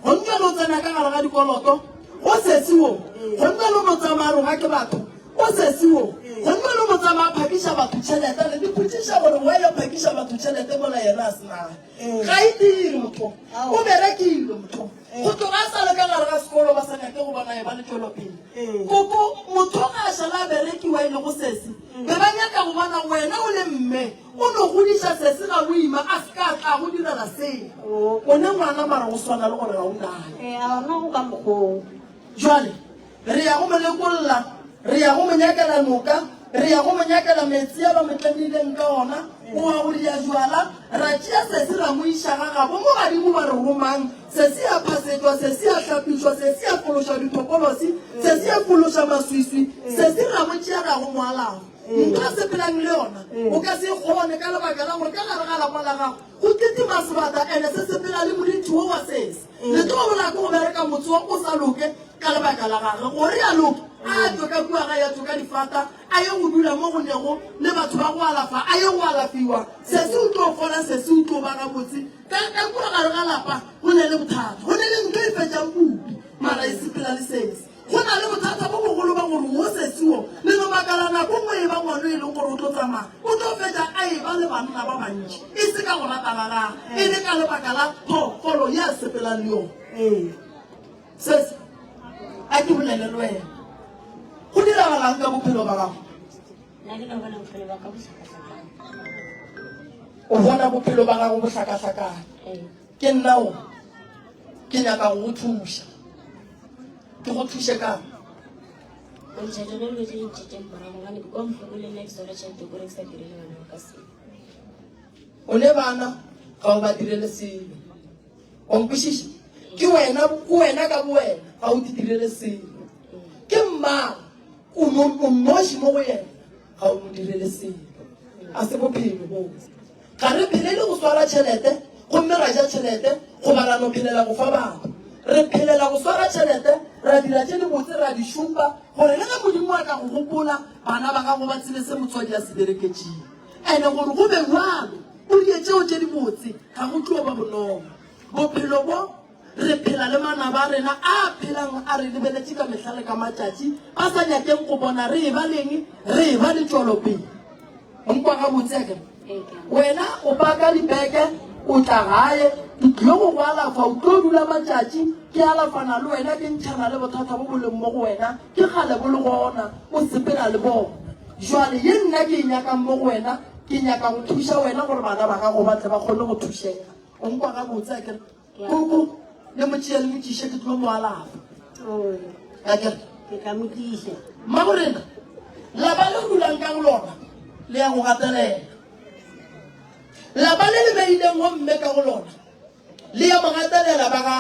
gomme le o tsena ka gare ga dikoloto. O sesi wo, gomme lo mo tsamaya roga ke batho. O sesi wo, gomme lo mo tsamaya phakiša batho tšhelete. Le dipotšiša gore why a phakiša batho tšhelete mola yena a se nayo. Ga e dire motho. O berekilwe motho. Go tloga a sa le ka gare ga sekolo ba sa nyake go bona e ba le tšwelopele. Koko, motho ga a šala a berekiwa e lego sesi, be ba nyaka go bona wena o le mme O no godiša sesi ga boima a se ka tla go direla selo. O ne ngwana mara go swana le gore ga o naye. Ee, a gona go ka mokgoo. Jwale re ya go mo lekolla, re ya go mo nyakela noka, re ya go mo nyakela meetse a ba mo tlemileng ka ona, o a go ria jwala, ra tšea sesi ra mo iša ga gabo mo badimo ba re romang, sesi a phasetšwa, sesi a hlapišwa, sesi a fološa dithokolosi, sesi a fološa maswiswi, sesi ra mo tšea ra go mo alafa. Ntho a sepelang le yona o ka se e kgone ka lebaka la gore ka gare ga lapa la gago go kitima sebata ene se sepela le morithi wo wa sese. Le tlo bola ke go bereka motse wo o sa loke ka lebaka la gage. Gore a loke a tšwe ka kua gae a tšwe ka difata a ye go dula mo go nego le batho ba go alafa a ye go alafiwa. Sesi o tlo fola sesi o tlo ba gabotse. Ka ka kua gare ga lapa go ne le bothata. Go ne le ntho e fetšang bupi mara e sepela le sesi. Go na le bothata bo bogolo ba gore wo sesi wo le no makala nako nngwe e ba ngwano e leng gore o tlo tsamaya o tlo fetša a e ba le banna ba bantši e se ka go rata ga gagwe e le ka lebaka la phoofolo ye a sepelang le yona. Sesi, a ke bolele le wena. Go diragalang ka bophelo ba gago? Nna ke no bona bophelo ba ka bo hlakahlakane. O bona bophelo ba gago bo hlakahlakane? Ee. Ke nna o ke nyaka go go thuša. Ke go thuše kang? Go ntšha tšona dilo tše di ntšhetšeng morago gobane ke kwa bohloko le nna ke swara tšhelete kore ke sa direle bana ba ka selo. O ne bana ga o ba direle selo. O nkwešiša? Ke wena, ke wena ka bowena ga o di direle selo. Ke mmago, o no o noši mo go yena ga o mo direle selo. A se bophelo boo. Ga re phelele go swara tšhelete gomme ra ja tšhelete goba ra no phelela go fa batho. Re phelela go swara tšhelete, ra dira tše dibotse, ra di šupa gore le ge Modimo a ka go gopola, bana ba gago ba tsebe se motswadi a se bereketšego. Ene gore go be bjalo, o die tšeo tše dibotse ga go tlo ba bonolo. Bophelo bo re phela le manaba a rena a phelang a re lebeletše ka mehla le ka matšatši, ba sa nyakeng go bona re eba leng, re eba le tšwelopele. O nkwa gabotse akere? Wena o paka dibeke. O tla gae, ke tlilo go go alafa, o tlo dula matšatši ke alafana le wena, ke ntšhana le bothata bo bo leng mo go wena, ke kgale bo le gona, o sepela le bona. Jwale ye nna ke e nyakang mo go wena, ke nyaka go thuša wena gore bana ba gago ba tle ba kgone go thušega. O nkwa gabotse akere? Koko, le mo tšea le mo tliše, ke tlo mo alafa. Akere? Ke tla mo tliša. Mmagorena, lapa le o dulang ka go lona le ya go gatelela. Lapa le le beileng go mme ka go lona le ya mo gatelela ba ga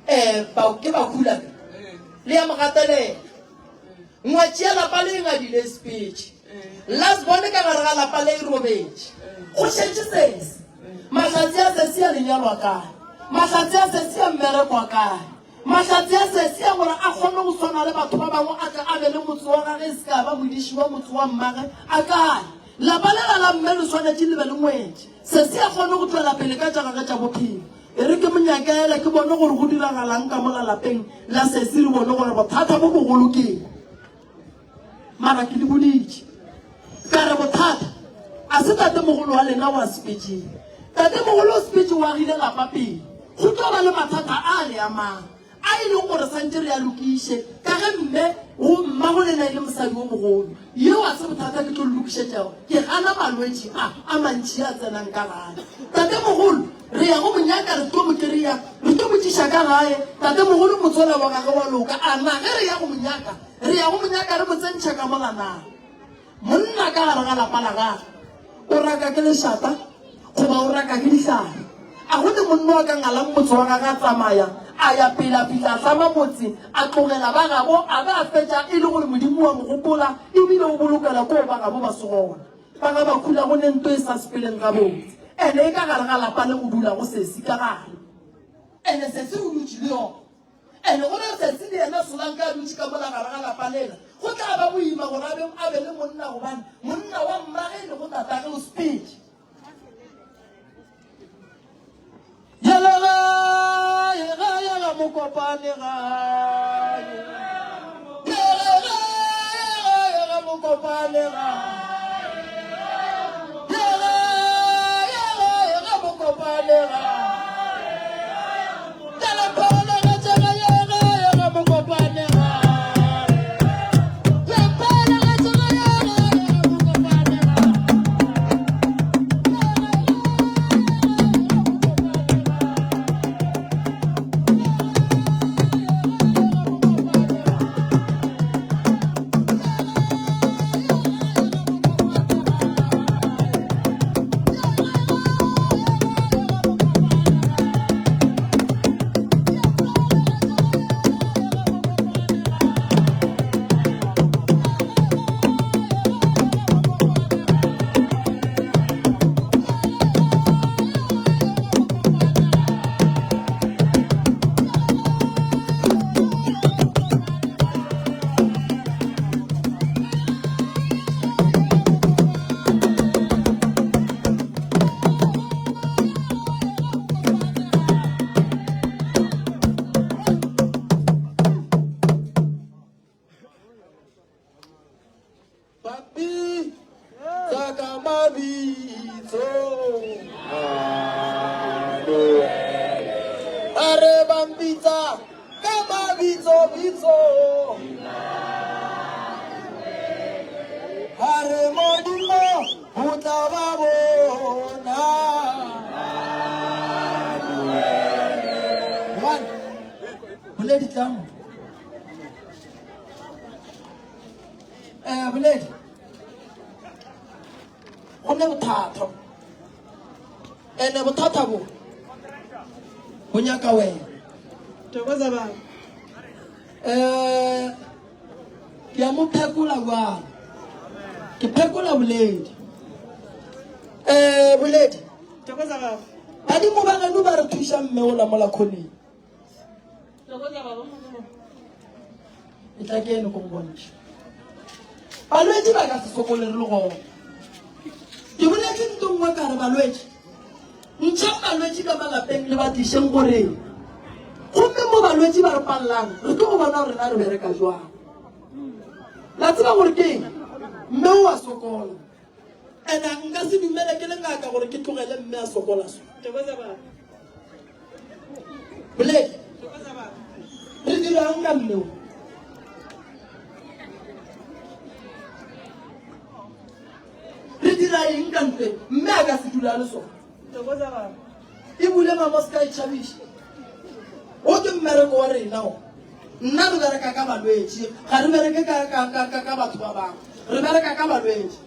um ba ke bakhula le ya mo gatelela. Ngwetši ya lapa le e ngadile sepetše. Last bone ka gare ga lapa le e robetše. Go šetše sesi. Mahlatse a sesi a lenyalo a kae? Mahlatse a sesi a mmereko a kae? Mahlatse a sesi a gore a kgone go swana le batho ba bangwe a tle a be le motse wa gage e se ka ba modiši wa motse wa mmage a kae? Lapa lela la mme le swanetše le be le ngwetši. Sesi a kgone go tšwela pele ka tša gage tša bophelo. E re ke mo nyakele ke bone gore go diragalang ka mola lapeng la sesi re bone gore bothata bo bogolo ke eng. Mara ke le boditše ka re bothata a se tatemogolo wa lena wa sepetšeng. Tatemogolo o sepetše o agile lapa pele. Go tlo ba le mathata a le amang. A e leng gore santše re a lokiše ka ge mme go mmago lena e le mosadi wo mogolo. Yeo a se bothata ke tlo le lokišetšago. Ke gana malwetši a a mantši a tsenang ka gae. Tatemogolo, re ya go mo nyaka re tlo mo kereya, re tlo mo tliša ka gae. Tatemogolo motswala wa gage wa loka, a na ge re ya go mo nyaka, re ya go mo nyaka re mo tsentšha ka mola na? Monna ka gare ga lapa la gagwe o raka ke lešata goba o raka ke dihlare. A go ne monna wa ka ngalang motse wa gagwe a tsamaya a ya pele a fihla a hlama motse a tlogela ba gabo a be a fetša e le gore Modimo wa mo gopola ebile o bolokela koo ba gabo ba se gona. Ba ga ba khula go ne nto e sa sepeleng gabotse ene e ka gare ga lapa le go dulago sesi ka gare ene sesi o dutše le yona. Ene go re Sesi le yena Solanka a dutše ka mola gare ga lapa lela, go tla ba boima gore a be a be le monna gobane monna wa mmage e lego tatage o sepetše. Yela gae, gae ga Mokopane gae. Yela gae, gae ga Mokopane gae. Yela gae, gae ga Mokopane gae. Papi, tsaka mabitso. A re bambitsa ka mabitso bitso. A re modimo o tla ba bona. One, boledi tlamo. Eh, boledi. Go ne bothata. Ene bothata bo bo nyaka wena. Thokoza baba. Eh, ke a mo phekola jwale. Ke phekola boledi. Eh, boledi. Thokoza baba. Badimo ba geno ba re thuša mme o la mola khoneng. E tla ke ene ko go bontšha. Balwetši ba ka se sokole re le gona. Ke boletše nto nngwe ka re balwetši ntšhang balwetši ka malapeng le ba tlišeng go reng. Gomme mo balwetši ba re pallang re tlo go bona gore rena re bereka jwang. La tseba gore ke eng? Mme o a sokola. Ena nka se dumele ke le ngaka gore ke tlogele mme a sokola so. Boledi, re dirang ka mme o? Re dira eng ka ntwe? Mme a ka se dula le sona. E bule mama o se ka e tšhabiša. O ke mmereko wa rena o. Nna re bereka ka balwetši, ga re bereke ka, ka, ka, ka, ka batho ba bangwe. Re bereka ka balwetši.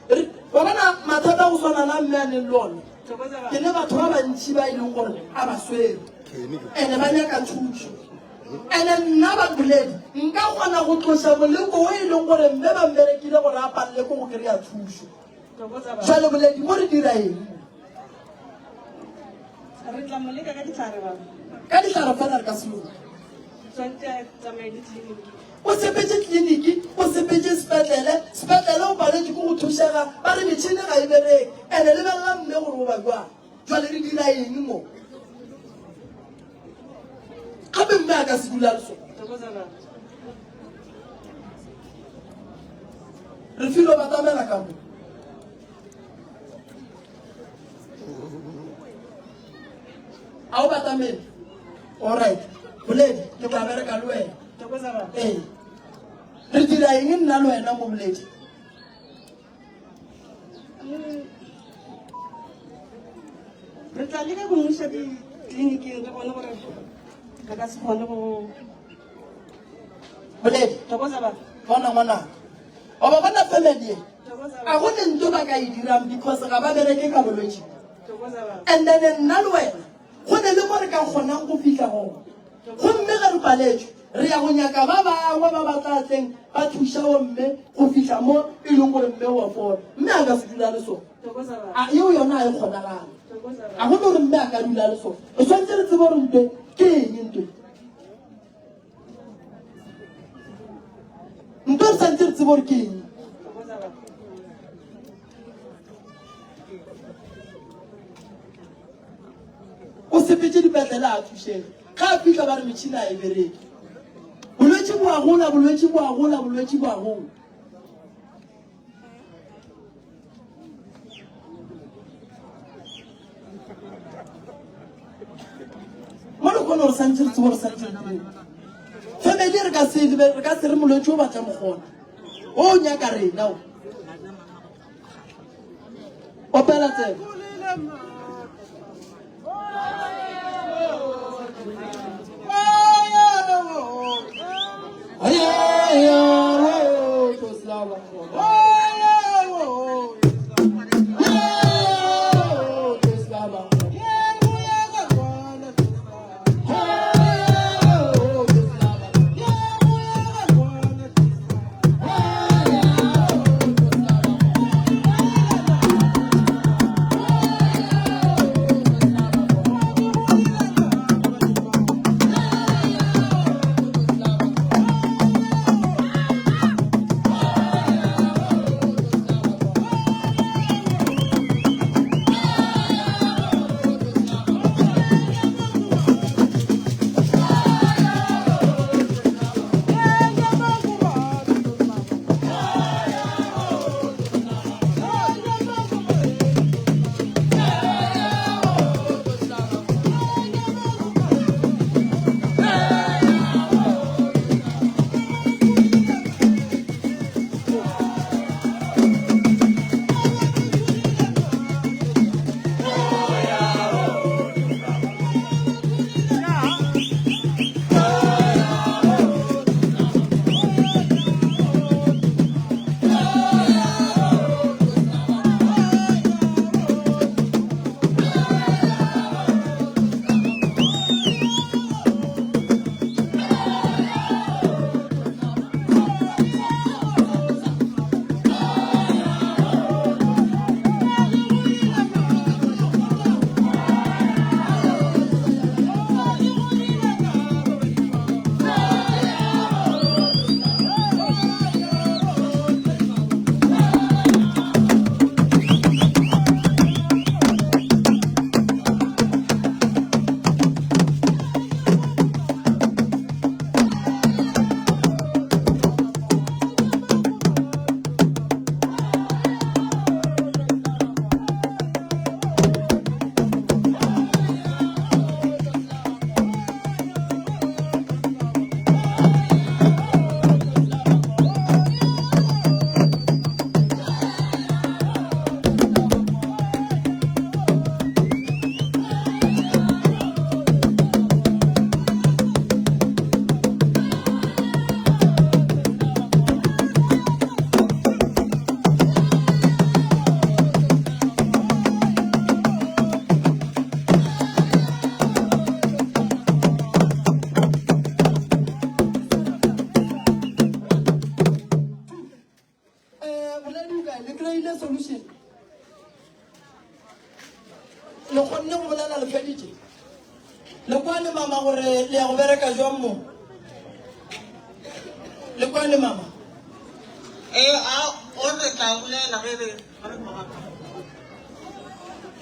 Re, wa bona mathata a go swana le a mme a neng le one. Ke ne batho ba bantši ba e leng gore a ba swere. Ene ba nyaka thušo. Ene nna ba boledi, nka kgona go tloša moleko o e leng gore mme ba mmerekile gore a palele ko go kry-a thušo. Jwale boledi mo re dira eng? Re tla mo leka ka dihlare baba. Ka dihlare fela re ka se loke. Tshwanetse a tsamaye le tleliniki. O sepetše tleliniki, o sepetše sepetlele, sepetlele o paletše ke go thušega, ba re metšhini ga e bereke. Ene lebelela mme gore o ba jwang. Jwale re dira eng mo? Gape mme a ka se dula le sona. Re filwe batamela ka mo. A o batamele? Alright. Boledi, ke tla bereka le wena. Ee. Re dira eng nna le wena mo boledi? Re tla leka go mo iša ditleliniking re bone gore re ka se kgone go Boledi. Bona ngwanaka. Wa ba bona family e? A go ne nto ba ka e dirang because ga ba bereke ka bolwetši. And then nna le wena go ne le mo re ka kgonang go fihla gona. Gomme ge re paletšwe, re ya go nyaka ba bangwe ba ba tla tleng ba thuša wo mme go fihla mo e leng gore mme wa fola. Mme a ka se dula le sona. A yeo yona a e kgonagale. A go ne gore mme a ka dula le sona. Re tshwanetse re tsebe gore ntwe ke eng ntwe. Ntwe re tshwanetse re tsebe gore ke eng. O sepetše dipetlele a thušege. Ge a fihla ba re metšhini a e bereke. Bolwetši bo a gola, bolwetši bo a gola, bolwetši bo a gola. Mo le kgone gore santse re tsebo gore santse re direng. Family re ka se re ka se re molwetši o batla mogona. O nyaka rena o. Opela tsebe. Boledi o kae? Le kry-ile solution? Le kgonne go bolela le feditše? Le kwane mama gore le ya go bereka jwang mo? Le kwane mama? Ee, a o re tla bolela ge re re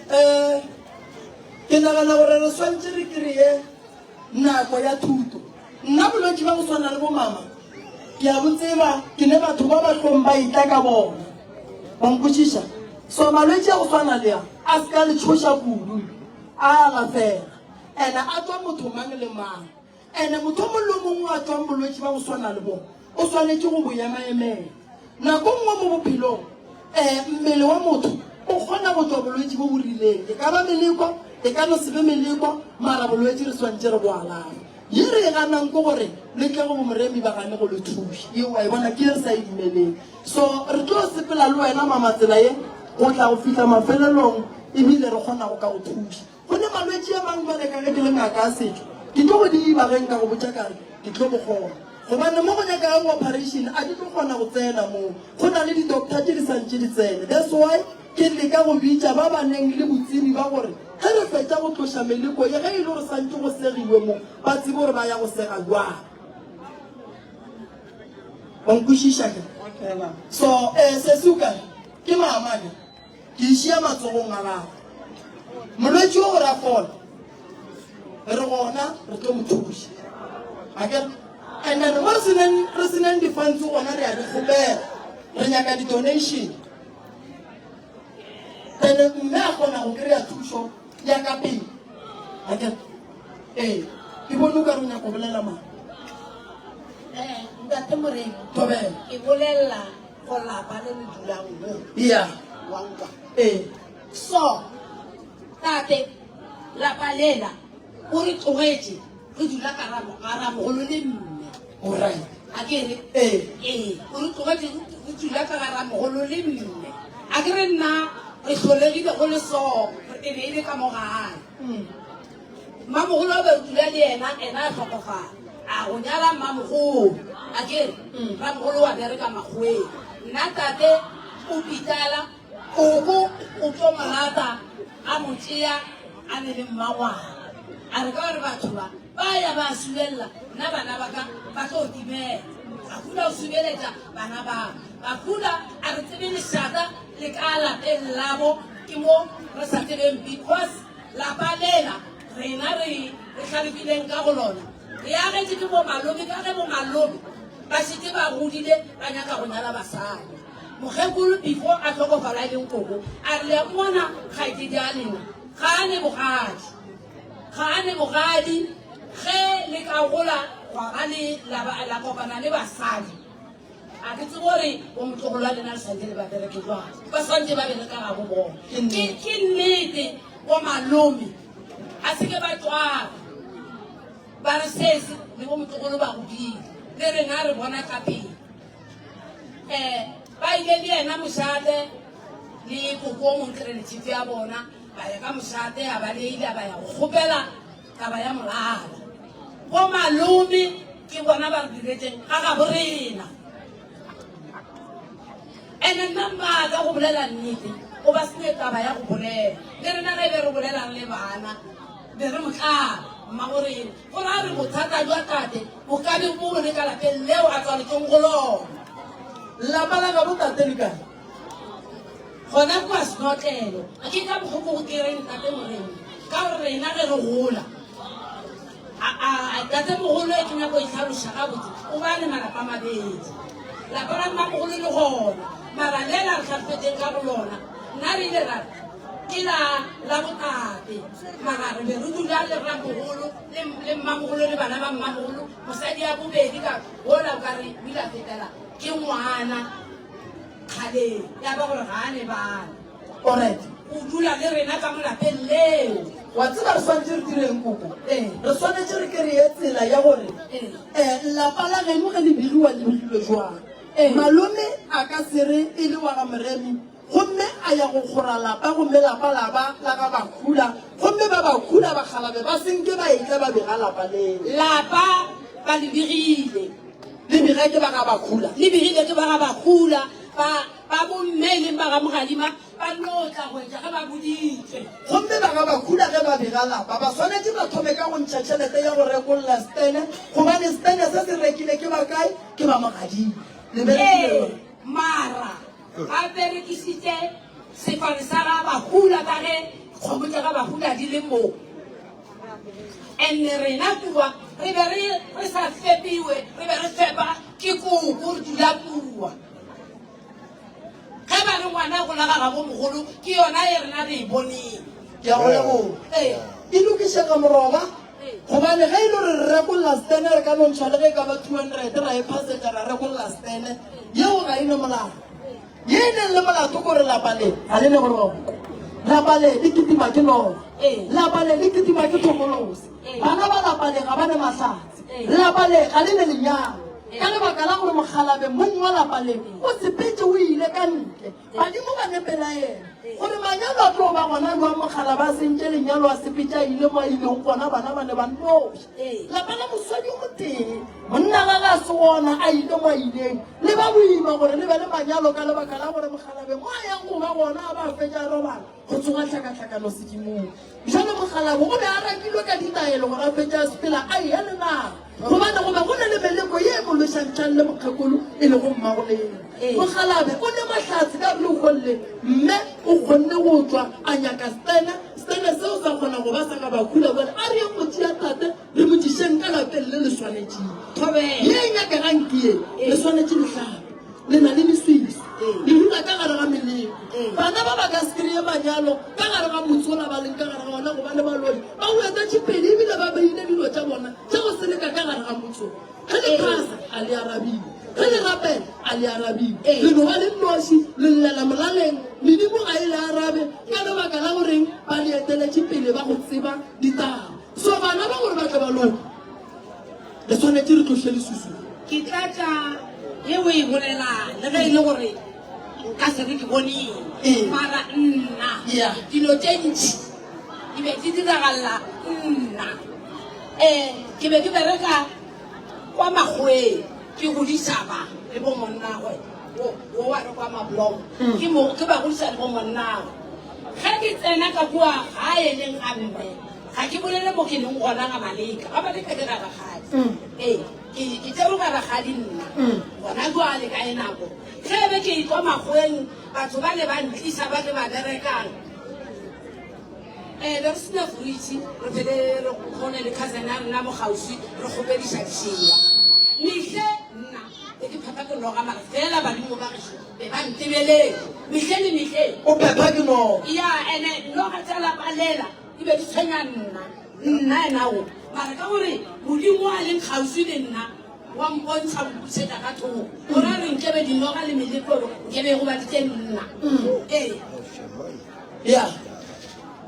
Eh, ke nagana gore re swantše re kry-e nako ya thuto. Nna bolwetši ba go swana le bomama ke a bo tseba, ke ne batho ba ba hlong ba etla ka bona. Wa nkwešiša? So malwetši a go swana le a, a se ka le tšhoša kudu, a alafega. Ene a tšwa motho mang le mang. Ene motho o mongwe le o mongwe a tšwang bolwetši ba go swana le bo, o swanetše go bo emaemela. Nako nngwe mo bophelong, um mmele wa motho o kgona go tšwa bolwetši bo bo rileng. E ka ba meleko, e ka no se be meleko, mara bolwetši re swanetše re bo alafe. Ye re e ganang ke gore le tle go bomoremi ba gane go le thuša. Ye wa e bona ke ye re sa e dumeleng. So re tlo sepela le wena mama tsela ye go tla go fihla mafelelong ebile re kgona go ka go thuša. Go ne malwetši a mang bjale ka ge ke le ngaka ya setšo ke tlo go diba ge nka go botša ka re ke tlo bo kgona. Gobane mo go nyakagang operation a ke tlo kgona go tsena moo. Go na le di-doctor tše di sa ntše di tsene. That's why ke leka go bitša ba ba neng le botsebi ba gore ge re fetša go tloša meleko ye ge e le gore santše go segiwe mo ba tsebe gore ba ya go sega jwang. Wa nkwešiša ke? So eh sesi o kae? Ke mama ke. Ke e šia matsogong a gago. Molwetši o gore a fole, re gona re tlo mo thuša. Akere? And then mo re seneng re seneng di-funds gona re a di kgopela. Re nyaka di-donation. Then mme a kgona go kry-a thušo ya ka pele. Akere? Ee, ke bone o ka re o nyaka go bolela mang. Eh, ntate Moremi. Thobela. Ke bolelela go lapa le le dulang mo. Yeah. Wa nkwa. Ee. So, tate, lapa lela o re tlogetše re dula ka ramogolo le mme. Alright. A ke re? Ee. Ee, o re tlogetše re dula ka ramogolo le mme. A ke re nna re hlolegile go le so, e be e le ka mo gae. Mmamogolo a be re dula le yena, ena a hlokofala. A go nyala mmamogolo. A ke re, ramogolo wa bereka makgoweng. Nna tate o pitala, koko o tlo mo lata, a mo tšea a ne le mmangwana. A re ka gore batho ba ba ya ba subelela, nna bana ba ka ba tlo timela. A hula o subeletša bana ba. Ba hula a re tsebe lešata le ka lapeng labo, ke mo re sa tsebeng because Lapa lela rena re re hlalefileng ka go lona, re agetše ke bomalome ka ge bomalome ba šetše ba godile ba nyaka go nyala basadi. Mokgekolo before a hlokofala e leng koko a re le a mmona kgaetšedi a lena ga a ne bogadi, ga a ne bogadi ge le ka gola gwa ba le la la kopana le basadi. A ke tsebe gore bomotlogolo wa lena le swantse le ba bereke jwang. Ba swantse ba bereka gabo bona. Ke ke nnete bomalome a se ke ba tšwara ba re sese le bomotlogolo ba godile le rena re bona ka pele. Um ba ile le yena mošate le koko o mongwe ke relative ya bona ba ya ka mošate a ba leile ba ya go kgopela Taba ya molala. Bo malome ke bona ba re diretšeng ga gabo rena. Ene nna mmaaka go bolela nnete o ba sene taba ya go bolela. Le rena ge be re bolelang le bana be re mo tlaba mmago rena. Go ra re bothata jwa tate bo ka be bo le ka lapeng leo a tswaletšeng go lona. Lapa la gabo tate le kae? Gona kua senotlelo. Ke ka mokgo ko go kereng tate Moremi, ka gore rena ge re gola, a, a, tatemogolo e ke nyako e tlhaloša gabotse, o ba le malapa a mabedi. Lapa la mmamogolo le gona, mara le la re hlalefetšeng ka go lona, nna re ile ra re ke la, la botate, mara re be re dula le ramogolo le, le mmamogolo le bana ba mmamogolo, mosadi ya bobedi ka wola o ka re o ile a fetela ke ngwana. Kgaleng ya ba gore ga a ne bana. Alright. O dula le rena ka mo lapeng leo. Wa tseba re swanetše re direng koko? Ee. Re swanetše re kry-e tsela ya gore Ee. um lapa la geno ge le begiwa le begilwe jwang. Ee. Malome a ka se re e le wa ga Moremi gomme a ya go kgora lapa gomme lapa la ba la ga Bakhula gomme ba Bakhula bakgalabe ba se nke ba etla ba bega lapa leo. Lapa ba le begile. Le bega ke ba ga Bakhula. Le begile ke ba ga Bakhula ba ba bo. bomme e leng ba ga Mogadima ba nno tla go etša ge ba boditšwe. Gomme ba ga Bakhula ge ba bega lapa, ba swanetše ba thome ka go ntšha tšhelete ya go rekolla setene, gobane setene se se rekile ke ba kae? Ke ba Mogadima. Le berekile Ee, jwang? mara ba berekisitše sefane sa ga Bakhula ka ge dikgomo tša ga Bakhula di le mo. And rena kua re be re re sa fepiwe, re be re fepa ke koko, re dula kua. Ge ba re ngwana o gola ga gabo mogolo, ke yona e rena re e boneng. Ke a go leboga. Ee. E lokišega moroba, gobane ge e le gore re rekolla stene re ka no ntšha le ge e ka ba 200 ra e phasetša ra rekolla stene, yeo ga e ne molato. Ye e neng le molato kore lapa le ga le ne boroko. Lapa le le kitima ke noga. Lapa le le kitima ke thomolose. Bana ba lapa le ga ba ne mahlatse. Lapa le ga le ne lenyalo. Ka lebaka la gore mokgalabe mong wa lapa le o sepetše o ile ka ntle. Badimo ba ne pelaelo gore manyalo a tlo ba gona jwang mokgalabe a sentše lenyalo a sepetše a ile mo a ileng gona bana ba ne ba nnoši. Lapa la mosadi o motee, monna ga ga se gona a ile mo a ileng, le ba boima gore le be le manyalo ka lebaka la gore mokgalabe mo a yang go ba gona a ba a fetša a robala, go tsoga tlhakatlhakano sedimong. Bjale mokgalabo o be a rakilwe ka ditaelo gore a fetše a sepela a eya le naga, gobane go be go na le meleko ye e mo lwešantšhang le mokgekolo e lego mmagolena. Mokgalabe o ne mahlatse ka leholle le, mme o kgonne go tšwa a nyaka Stene, Stene seo sa kgona go ba sa ga Bakhula bjale a re yeng go tšea tate re mo tlišeng ka lapeng le le swanetšeng. Ye e nyakegang ke ye, le swanetše lehlape, le na le leswiswi, le dula ka gare ga meleko. Bana ba ba ka se kry-e manyalo ka gare ga motse ola ba leng ka gare ga ona gobane baloi ba o etetše pele ebile ba beile dilo tša bona tša go seleka ka gare ga motse o. Ge le phasa, a le arabiwe. Ge le rapela, a le arabiwe. Le no ba le nnoši, le llela molaleng, medimo ga e le arabe ka lebaka la goreng ba le eteletše pele ba go tseba ditaba. So bana ba gore ba tle ba loke, re swanetše re tloše leswiswi. Ke tlatša ye o e bolelang, le ge e le gore nka se re ke bone eng, mara nna dilo tše ntši di be di diragalela nna. Ee, ke be ke bereka kwa makgoweng, ke godiša ba le bo monnagwe, wo wo wa re kwa Mablom, ke mo ke ba godiša le bo monnagwe. Ge ke tsena ka kua gae leng ga mme, ga ke bolele mo ke leng gona ga Maleka, ga Maleka ke ga rakgadi. Ee, ke ke tšerwe ga rakgadi nna gona jwale ka e nako. Ge be ke kwa makgoweng, batho ba ne ba ntlisa ba ke ba berekang. Ee, be re se na fridge, re phele re kgone le cousin ya rena mo kgauswi, re kgopediša dišewa. Mehle nna be ke phepha ke noga, mara fela badimo ba gešo be ba ntebeletše mehle le mehle. O phepha ke noga? Ya, ene noga tša lapa lela di be di tshwenya nna, nna ena o. Mara ka gore Modimo a leng kgauswi le nna wa mpontšha go mpušetša ka thoko, gore a re nkebe dinoga le melekolo nkebe e gobaditše nna. Ee. Ya.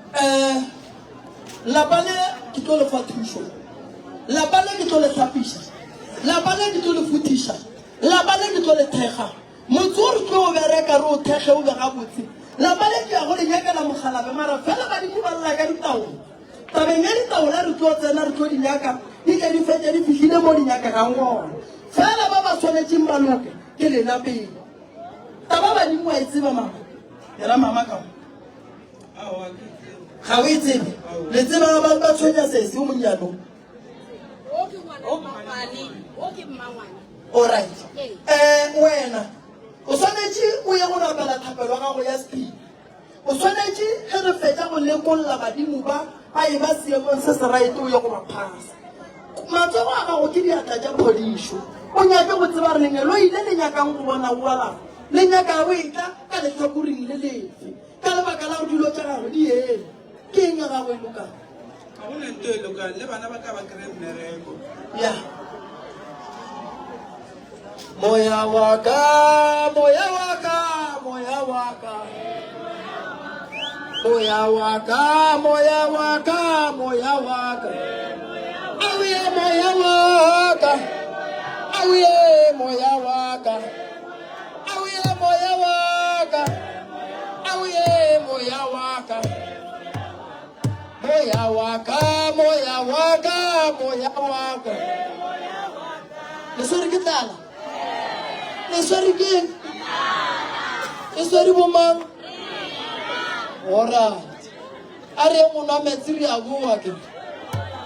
Eh, lapa le ke tlo le fa thušo. Lapa le ke tlo le hlapiša. Lapa le ke tlo le futhiša. Lapa le ke tlo le thekga. Motse o re tlo o bereka re o thekge o be gabotse. Lapa le ke ya go le nyakela mokgalabe mara fela badimo ba lla ka ditaola. Tabeng ya ditaola re tlo tsena re tlo di nyaka di tle di fetše di fihlile mo di nyakegang gona. Fela ba ba swanetšeng ba loke ke lena pele. Taba badimo wa e tseba mama. Yena mama ka mo. Ga o e tsebe. Le tseba ba ba tshwenya sesi o monnyane. All right. Eh wena o swanetše o ye go rapela thapelo ya gago ya sephiri. O swanetše ge re fetša go lekolla badimo ba ba e ba seemong se se right o ye go ba phasa. Matsogo a gago ke diatla tša phodišo. O nyake go tseba re lengeloi le le nyakang go bona o alafa le nyaka o etla ka lehlakoreng le lefe ka lebaka la gore dilo tša gago di eme. Ke eng ya gago e lokang? Ga go na nto e lokang le bana ba ka ba kry mmereko. Ya. Moya wa ka, moya wa ka, moya wa ka. Moya wa ka, moya wa ka, moya wa ka. Auye moya wa ka. Auye moya wa ka. Auye moya wa ka. Auye moya wa ka. Moya wa ka, moya wa ka, moya wa ka. Le swere ke tlala? Le swere ke eng? E swere bomang? Alright. A re yeng go nwa meetse re a boa ke.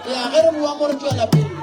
Ya ge re boa mo re tšwela pele.